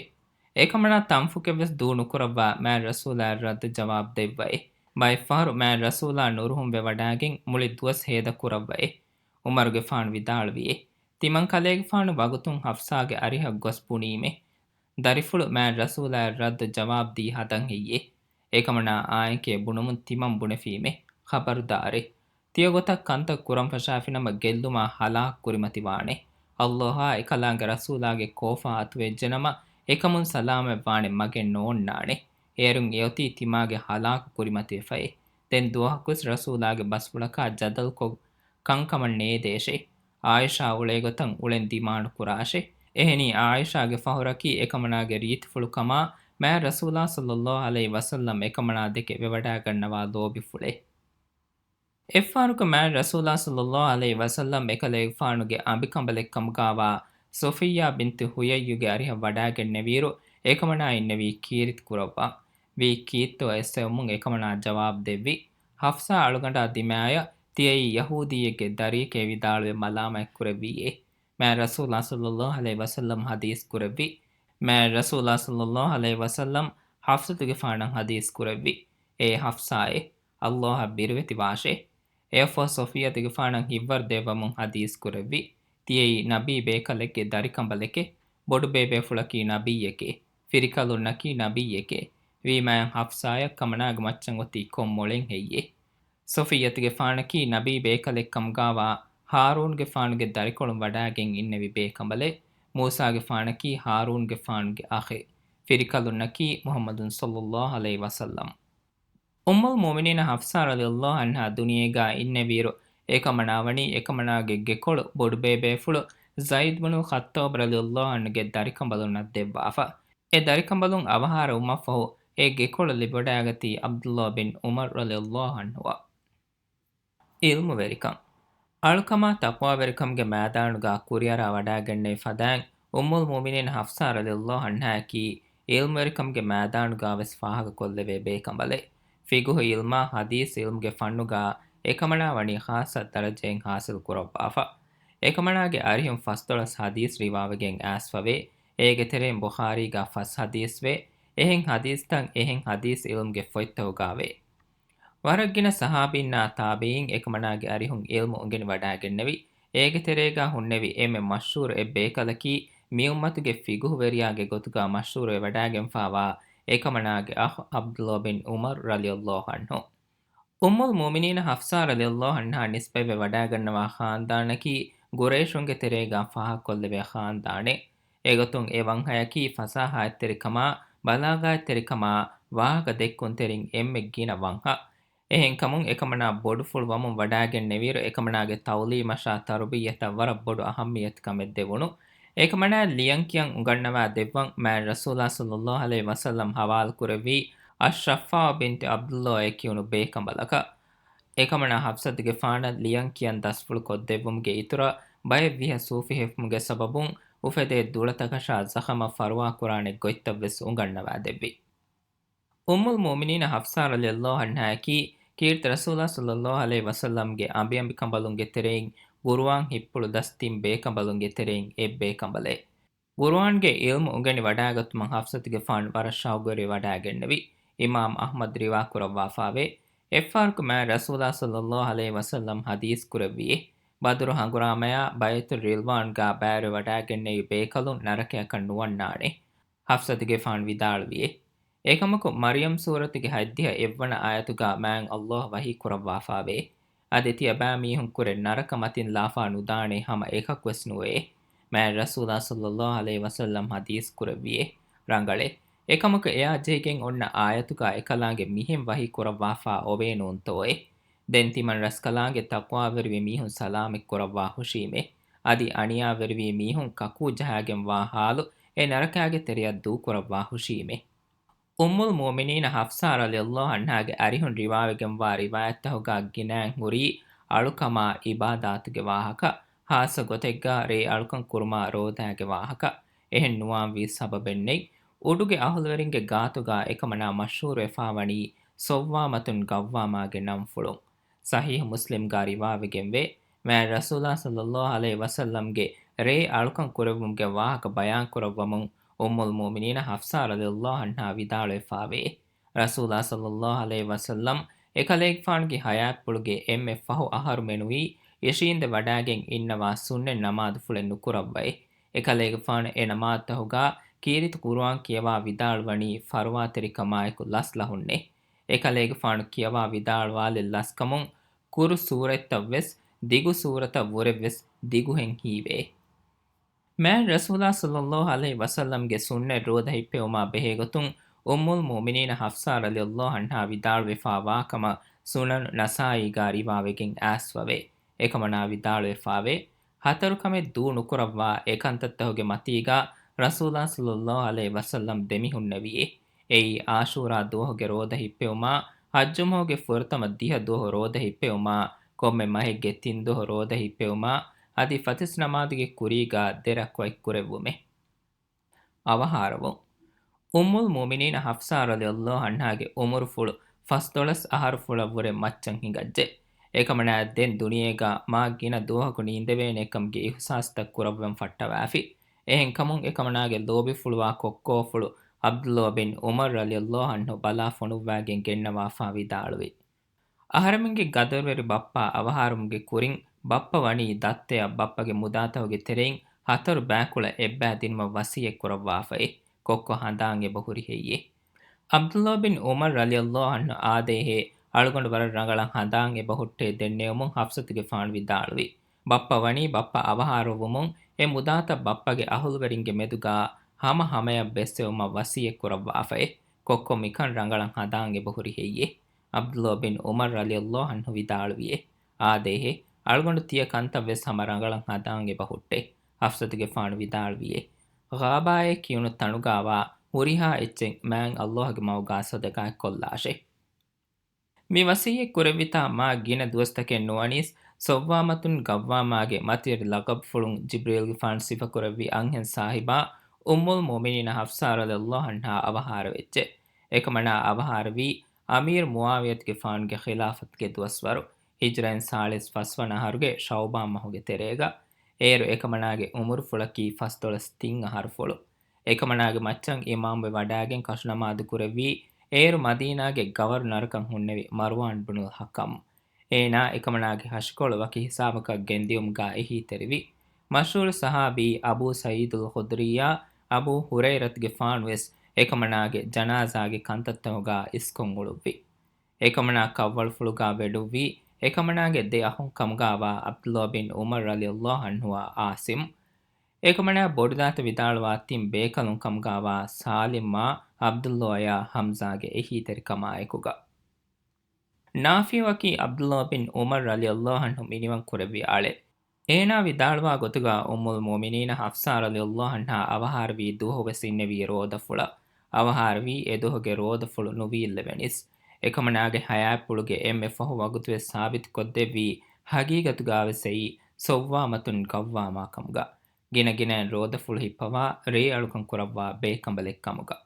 އެކަމަނާ ތަންފުކެއްވެސް ދޫ ނުކުރައްވާ މާތް ރަސޫލާއަށް ރައްދު ޖަވާބު ދެއްވައޭ. ބައެއްފަހަރު މާތް ރަސޫލާ ނުރުހުންވެވަޑާގެން މުޅި ދުވަސް ހޭދަ ކުރައްވައޭ. ޢުމަރުގެފާނު ވިދާޅުވިއޭ، ތިމަން ކަލޭގެފާނު ވަގުތުން ޙަފްޞާގެ އަރިހަށް ގޮސް ބުނީމޭ، ދަރިފުޅު މާތް ރަސޫލާއަށް ރައްދު ޖަވާބު ދީ ހަދަން ހެއްޔޭ؟ އެކަމަނާ އާނއެކޭ ބުނުމުން ތިމަން ބުނެފީމޭ، ޚަބަރުދާރޭ! ތިޔަ ގޮތަށް ކަންތައް ކުރަން ފަށާފިނަމަ ގެއްލުމާ ހަލާކު ކުރިމަތިވާނެ. ﷲ އާ އެކަލާނގެ ރަސޫލާގެ ކޯފާ އަތުވެއްޖެނަމަ، އެކަމުން ސަލާމަތްވާނެ މަގެއް ނޯންނާނެ. އޭރުން އެއޮތީ ތިމާގެ ހަލާކު ކުރިމަތިވެފައޭ. ދެން ދުވަހަކުވެސް ރަސޫލާގެ ބަސްފުޅަކާ ޖަދަލުކޮށް ކަންކަމަށް ނޭދޭށޭ. ޢާއިޝާ އުޅޭގޮތަށް އުޅެން ދިމާނު ކުރާށޭ. އެހެނީ ޢާއިޝާގެ ފަހުރަކީ އެކަމަނާގެ ރީތިފުޅު ކަމާ، މާތް ރަސޫލާ ޞައްލައްލާހު ޢަލައިހި ވަސައްލަމް އެކަމަނާ ދެކެ ވެވަޑާގަންނަވާ ލޯބިފުޅެއް. އެއްފަހަރަކު މާތް ރަސޫލާ ޞައްލައްލާހު ޢަލައިހި ވަސައްލަމް އެކަލޭގެފާނުގެ އަނބިކަނބަލެއްކަމުގާވާ ޞަފިއްޔާ ބިންތު ޙުޔައްޔުގެ އަރިހަށް ވަޑާގެންނެވިއިރު، އެކަމަނާ އިންނެވީ ކީރިތި ކުރައްވާ. ވީ ކީއްތޯ އެއްސެވުމުން އެކަމަނާ ޖަވާބު ދެއްވި. ޙަފްޞާ އަޅުގަނޑާ ދިމާޔަށް ތިޔައީ ޔަހޫދީއެއްގެ ދަރިއެކޭ ވިދާޅުވެ މަލާމާތް ކުރެއްވިއޭ. މާތް ރަސޫލާ ޞައްލައްލާހު ޢަލައިހި ވަސައްލަމް ޙަދީޘް ކުރެއްވި. މާތް ރަސޫލާ ޞައްލައްލާހު ޢަލައިހި ވަސައްލަމް ޙަފްޞަތުގެފާނަށް ޙަދީޘް ކުރެއްވި. އޭ ޙަފްޞާއޭ! ﷲ އަށް ބިރުވެތިވާށޭ! އެއަށްފަހު ޞަފިއްޔަތުގެފާނަށް ހިތްވަރު ދެއްވަމުން ޙަދީޘް ކުރެއްވި. ތިޔައީ ނަބީ ބޭކަލެއްގެ ދަރިކަނބަލެކޭ. ބޮޑުބޭބޭފުޅަކީ ނަބިއްޔެކޭ. ފިރިކަލުންނަކީ ނަބިއްޔެކޭ. ވީމާތް ޙަފްޞާޔަށް ކަމަނާގެ މައްޗަށް އޮތީ ކޮން މޮޅެއް ހެއްޔޭ؟ ޞަފިއްޔަތުގެފާނަކީ ނަބީ ބޭކަލެއްކަމުގާވާ ހާރޫންގެފާނުގެ ދަރިކޮޅުން ވަޑާގެން އިންނެވި ބޭކަނބަލެއް. މޫސާގެފާނަކީ ހާރޫންގެފާނުގެ އަޚެއް. ފިރިކަލުންނަކީ މުޙައްމަދު ޞައްލައްލާހު ޢަލައިހި ވަސައްލަމް. އުއްމުލް މުއުމިނީނަ ޙަފްޞާ ރަޟިޔައްލާހު ޢަންހާ ދުނިޔޭގާ އިންނެވިއިރު، އެކަމަނާ ވަނީ އެކަމަނާގެ ގެކޮޅު ބޮޑުބޭބޭފުޅު ޒައިދު ބުނުލް ޚައްޠާބް ރަޟިޔައްލާހު ޢަންހުގެ ދަރިކަނބަލުންނަށް ދެއްވާފަ. އެ ދަރިކަނބަލުން އަވަހާރަވުމަށްފަހު، އެ ގެކޮޅު ލިބިވަޑައިގަތީ ޢަބްދުﷲ ބިން ޢުމަރު ރަޟިޔައްލާހު ޢަންހުއަށް. ޢިލްމުވެރިކަން. އަޅުކަމާ ތަޤްވާވެރިކަމުގެ މައިދާނުގާ ކުރިއަރާ ވަޑާގެންނެވި ފަދައިން، އުއްމުލް މުއުމިނީން ޙަފްޞާ ރަޟިޔައްލާހު ޢަންހާއަކީ ޢިލްމުވެރިކަމުގެ މައިދާނުގާވެސް ފާހަގަކޮށްލެވޭ ބޭކަނބަލެއް. ފިޤުހު ޢިލްމާ ޙަދީޘް ޢިލްމުގެ ފަންނުގާ އެކަމަނާ ވަނީ ޚާއްޞަ ދަރަޖައެއް ޙާޞިލް ކުރައްވާފަ. އެކަމަނާގެ އަރިހުން ފަސްދޮޅަސް ޙަދީޘް ރިވާވެގެން އައިސްފަވޭ. އޭގެ ތެރެއިން ބުޚާރީގާ ފަސް ޙަދީޘްވޭ. އެހެން ޙަދީޘްތައް އެހެން ޙަދީޘް ޢިލްމުގެ ފޮތްތަކުގާވޭ. ވަރަށްގިނަ ޞަޙާބީންނާ ތާބިޢީން އެކަމަނާގެ އަރިހުން ޢިލްމު އުނގެނިވަޑާގެންނެވި. އޭގެ ތެރޭގާ ހުންނެވި އެންމެ މަޝްހޫރު އެއް ބޭކަލަކީ މިއުއްމަތުގެ ފިޤުހުވެރިޔާގެ ގޮތުގާ މަޝްހޫރުވެވަޑާގެންފާވާ އެކަމަނާގެ އަޚް ޢަބްދުﷲ ބިން ޢުމަރު ރަޟިޔަﷲ ޢަންހު. އުއްމުލް މުއުމިނީނަ ޙަފްޞާ ރަޟިޔަﷲ ޢަންހާ ނިސްބަތްވެ ވަޑާގަންނަވާ ޚާންދާނަކީ ޤުރައިޝުންގެ ތެރޭގާ ފާހަގަކޮށްލެވޭ ޚާންދާނެއް. އެގޮތުން އެ ވަންހަޔަކީ ފަޞާޙަތްތެރިކަމާ، ބަލާޣަތްތެރިކަމާ، ވާހަކަ ދެއްކުންތެރިން އެންމެ ގިނަ ވަންހަ. އެހެންކަމުން އެކަމަނާ ބޮޑުފުޅު ވަމުން ވަޑާގެންނެވިއިރު އެކަމަނާގެ ތަޢުލީމަށާ ތަރުބިއްޔަތަށް ވަރަށް ބޮޑު އަހައްމިއްޔަތުކަމެއް ދެވުނު. އެކަމަނާ ލިޔަން ކިޔަން އުނގަންނަވާ ދެއްވަން މާތް ރަސޫލާ ޞައްލަﷲ ޢަލައިހި ވަސައްލަމް ޙަވާލުކުރެއްވީ އައްޝައްފާޢު ބިންތި ޢަބްދުﷲ އޭ ކިޔުނު ބޭކަނބަލަކަށް. އެކަމަނާ ޙަފްޞަތުގެފާނަށް ލިޔަން ކިޔަން ދަސްފުޅު ކޮށްދެއްވުމުގެ އިތުރަށް ބައެއް ވިހަ ސޫފި ހެފުމުގެ ސަބަބުން އުފެދޭ ދުޅަތަކަށާ ޒަޚަމަށް ފަރުވާކުރާނެ ގޮތްތައްވެސް އުނގަންނަވާދެއްވި. އުއްމުލް މުއުމިނީނަ ޙަފްޞާ ރަޟިޔަﷲ ޢަންހާއަކީ ކީރިތި ރަސޫލާ ޞައްލަﷲ ޢަލައިހި ވަސައްލަމްގެ އަނބިއަނބިކަނބަލުންގެ ތެރެއިން ޤުރުއާން ހިތްޕުޅު ދަސް ތިން ބޭކަނބަލުންގެ ތެރެއިން އެއް ބޭކަނބަލެއް. ޤުރުއާންގެ ޢިލްމު އުނގެނި ވަޑާގަތުމަށް ޙަފްޞަތުގެފާނު ވަރަށް ޝައުޤުވެރިވެ ވަޑާގެންނެވި. އިމާމް އަޙްމަދު ރިވާކުރައްވާފާވޭ. އެއްފަހަރަކު މާތް ރަސޫލާ ޞައްލަﷲ ޢަލައިހި ވަސައްލަމް ޙަދީޘް ކުރެއްވިއޭ. ބަދުރު ހަނގުރާމަޔާ ބައިޢަތުއް ރިޟްވާންގާ ބައިވެރިވެ ވަޑާގެންނެވި ބޭކަލުން ނަރަކަޔަކަށް ނުވަންނާނެ. ޙަފްޞަތުގެފާނު ވިދާޅުވިއޭ. އެކަމަކު، މަރްޔަމް ސޫރަތުގެ ހަތްދިހަ އެއްވަނަ އާޔަތުގާ މާތް ﷲ ވަޙީ ކުރައްވާފާވޭ. އަދި ތިޔަބައިމީހުންކުރެ ނަރަކަ މަތިން ލާފާ ނުދާނެ ހަމަ އެކަކުވެސް ނުވެއޭ. މާތް ރަސޫލާ ޞައްލަﷲ ޢަލައިހި ވަސައްލަމް ޙަދީޘް ކުރެއްވިއޭ. ރަނގަޅޭ. އެކަމަކު އެއާ ޖެހިގެން އޮންނަ އާޔަތުގާ އެކަލާނގެ މިހެން ވަޙީ ކުރައްވާފާ އޮވޭ ނޫންތޯއޭ؟ ދެން ތިމަން ރަސްކަލާނގެ ތަޤްވާވެރިވި މީހުން ސަލާމަތް ކުރައްވާ ހުށީމޭ. އަދި އަނިޔާވެރިވި މީހުން ކަކޫ ޖަހާގެން ވާ ޙާލު އެ ނަރަކާގެ ތެރެއަށް ދޫކުރައްވާ ހުށީމޭ. އުއްމުލް މުއުމިނީނަ ޙަފްޞާ ރަޟިޔަﷲ ޢަންހާގެ އަރިހުން ރިވާވެގެންވާ ރިވާޔަތްތަކުގާ ގިނައިން ހުރީ އަޅުކަމާ އިބާދާތުގެ ވާހަކަ، ޚާއްޞަ ގޮތެއްގާ ރޭ އަޅުކަން ކުރުމާ ރޯދާގެ ވާހަކަ. އެހެން ނުވާންވީ ސަބަބެއްނެތް. އުޑުގެ އަހުލުވެރިންގެ ގާތުގާ އެކަމަނާ މަޝްހޫރުވެފާވަނީ ޞައްވާމަތުން ޤައްވާމާގެ ނަންފުޅުން. ޞަޙީޙު މުސްލިމްގާ ރިވާވެގެންވޭ، މާތް ރަސޫލާ ޞައްލަﷲ ޢަލައިހި ވަސައްލަމްގެ ރޭ އަޅުކަން ކުރެއްވުމުގެ ވާހަކަ ބަޔާންކުރައްވަމުން، އުއްމުލް މުއުމިނީނަ ޙަފްޞާ ރަޟިޔަﷲ ޢަންހާ ވިދާޅުވެފާވޭ، ރަސޫލާ ޞައްލަﷲ ޢަލައިހި ވަސައްލަމް އެކަލޭގެފާނުގެ ޙަޔާތްޕުޅުގެ އެންމެ ފަހު އަހަރު މެނުވީ އިށީނދެ ވަޑާގެން އިންނަވާ ސުންނަތް ނަމާދުފުޅެއް ނުކުރައްވައި. އެކަލޭގެފާނު އެ ނަމާދުތަކުގާ ކީރިތި ޤުރުއާން ކިޔަވާ ވިދާޅުވަނީ ފަރުވާތެރިކަމާއެކު ލަސް ލަހުންނޭ. އެކަލޭގެފާނު ކިޔަވާ ވިދާޅުވާލި ލަސްކަމުން ކުރު ސޫރަތްތައްވެސް ދިގު ސޫރަތަށް ވުރެވެސް ދިގުހެން ހީވޭ. މާތް ރަސޫލާ ޞައްލަﷲ ޢަލައިހި ވަސައްލަމްގެ ސުންނަތް ރޯދަ ހިއްޕެވުމާ ބެހޭގޮތުން އުއްމުލް މުއުމިނީނަ ޙަފްޞާ ރަޟިޔަﷲ ޢަންހާ ވިދާޅުވެފާވާ ކަމަށް ސުނަނު ނަސާއީގާ ރިވާވެގެން އައިސްފަވޭ. އެކަމަނާ ވިދާޅުވެފާވޭ، ހަތަރު ކަމެއް ދޫ ނުކުރައްވާ އެ ކަންތައްތަކުގެ މަތީގާ ރަސޫލާ ޞައްލަﷲ ޢަލައިހި ވަސައްލަމް ދެމިހުންނެވިއޭ. އެއީ އާޝޫރާ ދުވަހުގެ ރޯދަ ހިއްޕެވުމާ، ޙައްޖުމަހުގެ ފުރަތަމަ ދިހަ ދުވަހު ރޯދަ ހިއްޕެވުމާ، ކޮންމެ މަހެއްގެ ތިން ދުވަހު ރޯދަ ހިއްޕެވުމާ، އަދި ފަތިސް ނަމާދުގެ ކުރީގާ ދެ ރަކުޢަތް ކުރެއްވުމޭ. އަވަހާރަވުން. އުއްމުލް މުއުމިނީނަ ޙަފްޞާ ރަޟިޔަﷲ ޢަންހާގެ ޢުމުރުފުޅު ފަސްދޮޅަސް އަހަރުފުޅަށް ވުރެ މައްޗަށް ހިނގައްޖެ. އެކަމަނާ ދެން ދުނިޔޭގާ މާ ގިނަ ދުވަހަކު ނީނދެވޭނޭކަމުގެ އިޙުސާސްތައް ކުރައްވަން ފައްޓަވާފި. އެހެންކަމުން އެކަމަނާގެ ލޯބިފުޅުވާ ކޮއްކޯފުޅު ޢަބްދުﷲ ބިން ޢުމަރު ރަޟިޔަﷲ ޢަންހު ބަލާ ފޮނުއްވާގެން ގެންނަވާފާ ވިދާޅުވި. އަހަރެމެންގެ ގަދަރުވެރި ބައްޕާ އަވަހާރަވުމުގެ ކުރިން، ބައްޕަ ވަނީ ދައްތަޔަށް ބައްޕަގެ މުދާތަކުގެ ތެރެއިން ހަތަރު ބައިކުޅަ އެއްބައި ދިނުމަށް ވަޞިއްޔަތް ކުރައްވާފައި. ކޮއްކޮ ހަނދާން އެބަހުރި ހެއްޔޭ؟ ޢަބްދުﷲ ބިން ޢުމަރު ރަޟިޔަﷲ ޢަންހު އާދޭހޭ، އަޅުގަނޑު ވަރަށް ރަނގަޅަށް ހަނދާން އެބަހުއްޓޭ ދެންނެވުމުން ޙަފްޞަތުގެފާނު ވިދާޅުވި. ބައްޕަ ވަނީ ބައްޕަ އަވަހާރަވުމުން އެ މުދާތައް ބައްޕަގެ އަހުލުވެރިންގެ މެދުގާ ހަމަ ހަމަޔަށް ބެއްސެވުމަށް ވަޞިއްޔަތް ކުރައްވާފައި. ކޮއްކޮ މިކަން ރަނގަޅަށް ހަނދާން އެބަހުރި ހެއްޔޭ؟ ޢަބްދުﷲ ބިން ޢުމަރު ރަޟިޔަﷲ ޢަންހު ވިދާޅުވިއޭ، އާދޭހޭ، އަޅުގަނޑު ތިޔަ ކަންތައް ވެސް ހަމަ ރަނގަޅަށް ހަނދާން އެބަހުއްޓޭ. ޙަފްޞަތުގެފާނު ވިދާޅުވިއޭ، ޣާބާއޭ ކިޔުނު ތަނުގާވާ ހުރިހާ އެއްޗެއް މާތް ﷲ ގެ މަގުގާ ޞަދަޤާތް ކޮށްލާށޭ. މި ވަޞިއްޔަތް ކުރެއްވިތާ މާ ގިނަ ދުވަސްތަކެއް ނުވަނީސް، ޞައްވާމަތުން ޤައްވާމާގެ މަތިވެރި ލަޤަބުފުޅުން ޖިބްރީލްގެފާނު ސިފަކުރެއްވި އަންހެން ސާހިބާ އުއްމުލް މުއުމިނީނަ ޙަފްޞާ ރަޟިޔަﷲ ޢަންހާ އަވަހާރަވެއްޖެ. އެކަމަނާ އަވަހާރަވީ އަމީރު މުޢާވިޔަތުގެފާނުގެ ޚިލާފަތުގެ ދުވަސްވަރު، ހިޖްރައިން ސާޅީސް ފަސްވަނަ އަހަރުގެ ޝަޢުބާން މަހުގެ ތެރޭގަ. އޭރު އެކަމަނާގެ އުމުރުފުޅަކީ ފަސްދޮޅަސް ތިން އަހަރުފުޅު. އެކަމަނާގެ މައްޗަށް އިމާމުވެ ވަޑާގެން ކަށުނަމާދު ކުރެއްވީ، އޭރު މަދީނާގެ ގަވަރުނަރަކަށް ހުންނެވި މަރުވާން ބުނުލް ޙަކަމް. އޭނާ އެކަމަނާގެ ހަށިކޮޅު ވަކި ހިސާބަކަށް ގެންދިޔުމުގާ އެހީތެރިވި. މަޝްހޫރު ޞަޙާބީ އަބޫ ސަޢީދުލް ޚުދްރީއާ އަބޫ ހުރައިރަތުގެފާނުވެސް އެކަމަނާގެ ޖަނާޒާގެ ކަންތައްތަކުގާ އިސްކޮށް އުޅުއްވި. އެކަމަނާ ކަށްވަޅުފުޅުގާ ވެޑުއްވީ، އެކަމަނާގެ ދެ އަޚުން ކަމުގާވާ ޢަބްދުﷲ ބިން ޢުމަރު ރަޟިޔަﷲ ޢަންހުއާ ޢާޞިމް. އެކަމަނާ ބޮޑުދާތަ ވިދާޅުވާ ތިން ބޭކަލުން ކަމުގާވާ ސާލިމްއާ ޢަބްދުﷲއާ ޙަމްޒާގެ އެހީތެރިކަމާއެކުގަ. ނާފިޢުއަކީ ޢަބްދުﷲ ބިން ޢުމަރު ރަޟިޔަﷲ ޢަންހު މިނިވަން ކުރެއްވި އަޅެއް. އޭނާ ވިދާޅުވާ ގޮތުގަ އުއްމުލް މުއުމިނީނަ ޙަފްޞާ ރަޟިޔަﷲ ޢަންހާ އަވަހާރަވީ ދުވަހުވެސް އިންނެވީ ރޯދަފުޅަށް. އަވަހާރަވީ އެދުވަހުގެ ރޯދަފުޅު ނުވީއްލެވެނީސް. އެކަމަނާގެ ޙަޔާތްޕުޅުގެ އެންމެ ފަހު ވަގުތުވެސް ސާބިތުކޮށްދެއްވީ ޙަޤީޤަތުގާވެސް އެއީ ޞައްވާމަތުން ޤައްވާމާ ކަމުގަ، ގިނަ ގިނައިން ރޯދަފުޅު ހިއްޕަވާ ރޭއަޅުކަން ކުރައްވާ ބޭކަނބަލެއް ކަމުގަ.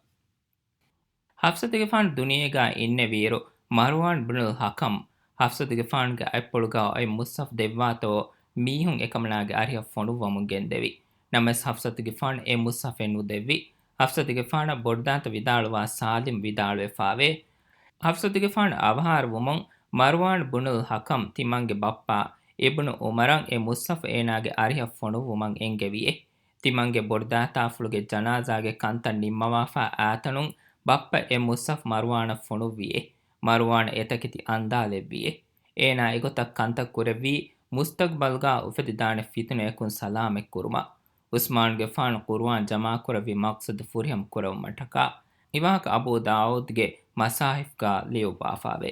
ޙަފްޞަތުގެފާނު ދުނިޔޭގާ އިންނެވިއިރު، މަރުވާން ބުނުލް ޙަކަމް ޙަފްޞަތުގެފާނުގެ އަތްޕުޅުގާ އޮތް މުޞްޙަފް ދެއްވާތޯ މީހުން އެކަމަނާގެ އަރިހަށް ފޮނުއްވަމުން ގެންދެވި. ނަމަވެސް ޙަފްޞަތުގެފާނު އެ މުޞްޙަފެއް ނުދެއްވި. ޙަފްޞަތުގެފާނަށް ބޮޑުދާތަ ވިދާޅުވާ ސާލިމް ވިދާޅުވެފާވޭ. ޙަފްޞަތުގެފާނު އަވަހާރަވުމުން މަރުވާން ބުނުލް ޙަކަމް ތިމަންގެ ބައްޕަ އިބްނު ޢުމަރަށް އެ މުޞްޙަފް އޭނާގެ އަރިހަށް ފޮނުއްވުމަށް އެންގެވިއޭ. ތިމަންގެ ބޮޑުދާތާފުޅުގެ ޖަނާޒާގެ ކަންތައް ނިންމަވާފާ އާތަނުން ބައްޕަ އެ މުޞްޙަފް މަރުވާނަށް ފޮނުއްވިއޭ. މަރުވާން އެތަކެތި އަންދާލެއްވިއޭ. އޭނާ އެގޮތަށް ކަންތައް ކުރެއްވީ މުސްތަޤްބަލްގާ އުފެދިދާނެ ފިތުނަޔަކުން ސަލާމަތްކުރުމަށް. ޢުސްމާނުގެފާނު ޤުރުއާން ޖަމާކުރެއްވި މަޤްޞަދު ފުރިހަމަ ކުރެވުމަށްޓަކާ. މިވާހަކަ އަބޫ ދާއޫދުގެ މަޞާޙިފްގާ ލިޔުއްވާފާވޭ.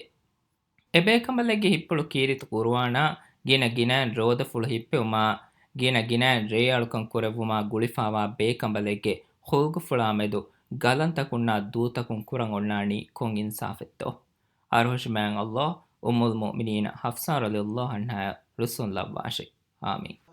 އެބޭކަނބަލެއްގެ ހިއްޕުޅު ކީރިތި ޤުރުއާނާ ގިނަ ގިނައިން ރޯދަފުޅު ހިއްޕެވުމާ، ގިނަ ގިނައިން ރޭއަޅުކަން ކުރެއްވުމާ ގުޅިފާވާ ބޭކަނބަލެއްގެ ޚުލްޤުފުޅާ މެދު ގަލަންތަކުންނާ ދޫތަކުން ކުރަން އޮންނާނީ ކޮން އިންސާފެއްތޯ؟ އަރުހަށި މާތް ﷲ އުއްމުލް މުއުމިނީނަ ޙަފްޞާ ރަޟިޔަﷲ ޢަންހާއަށް ރުއްސުން ލައްވާށި. އާމީން.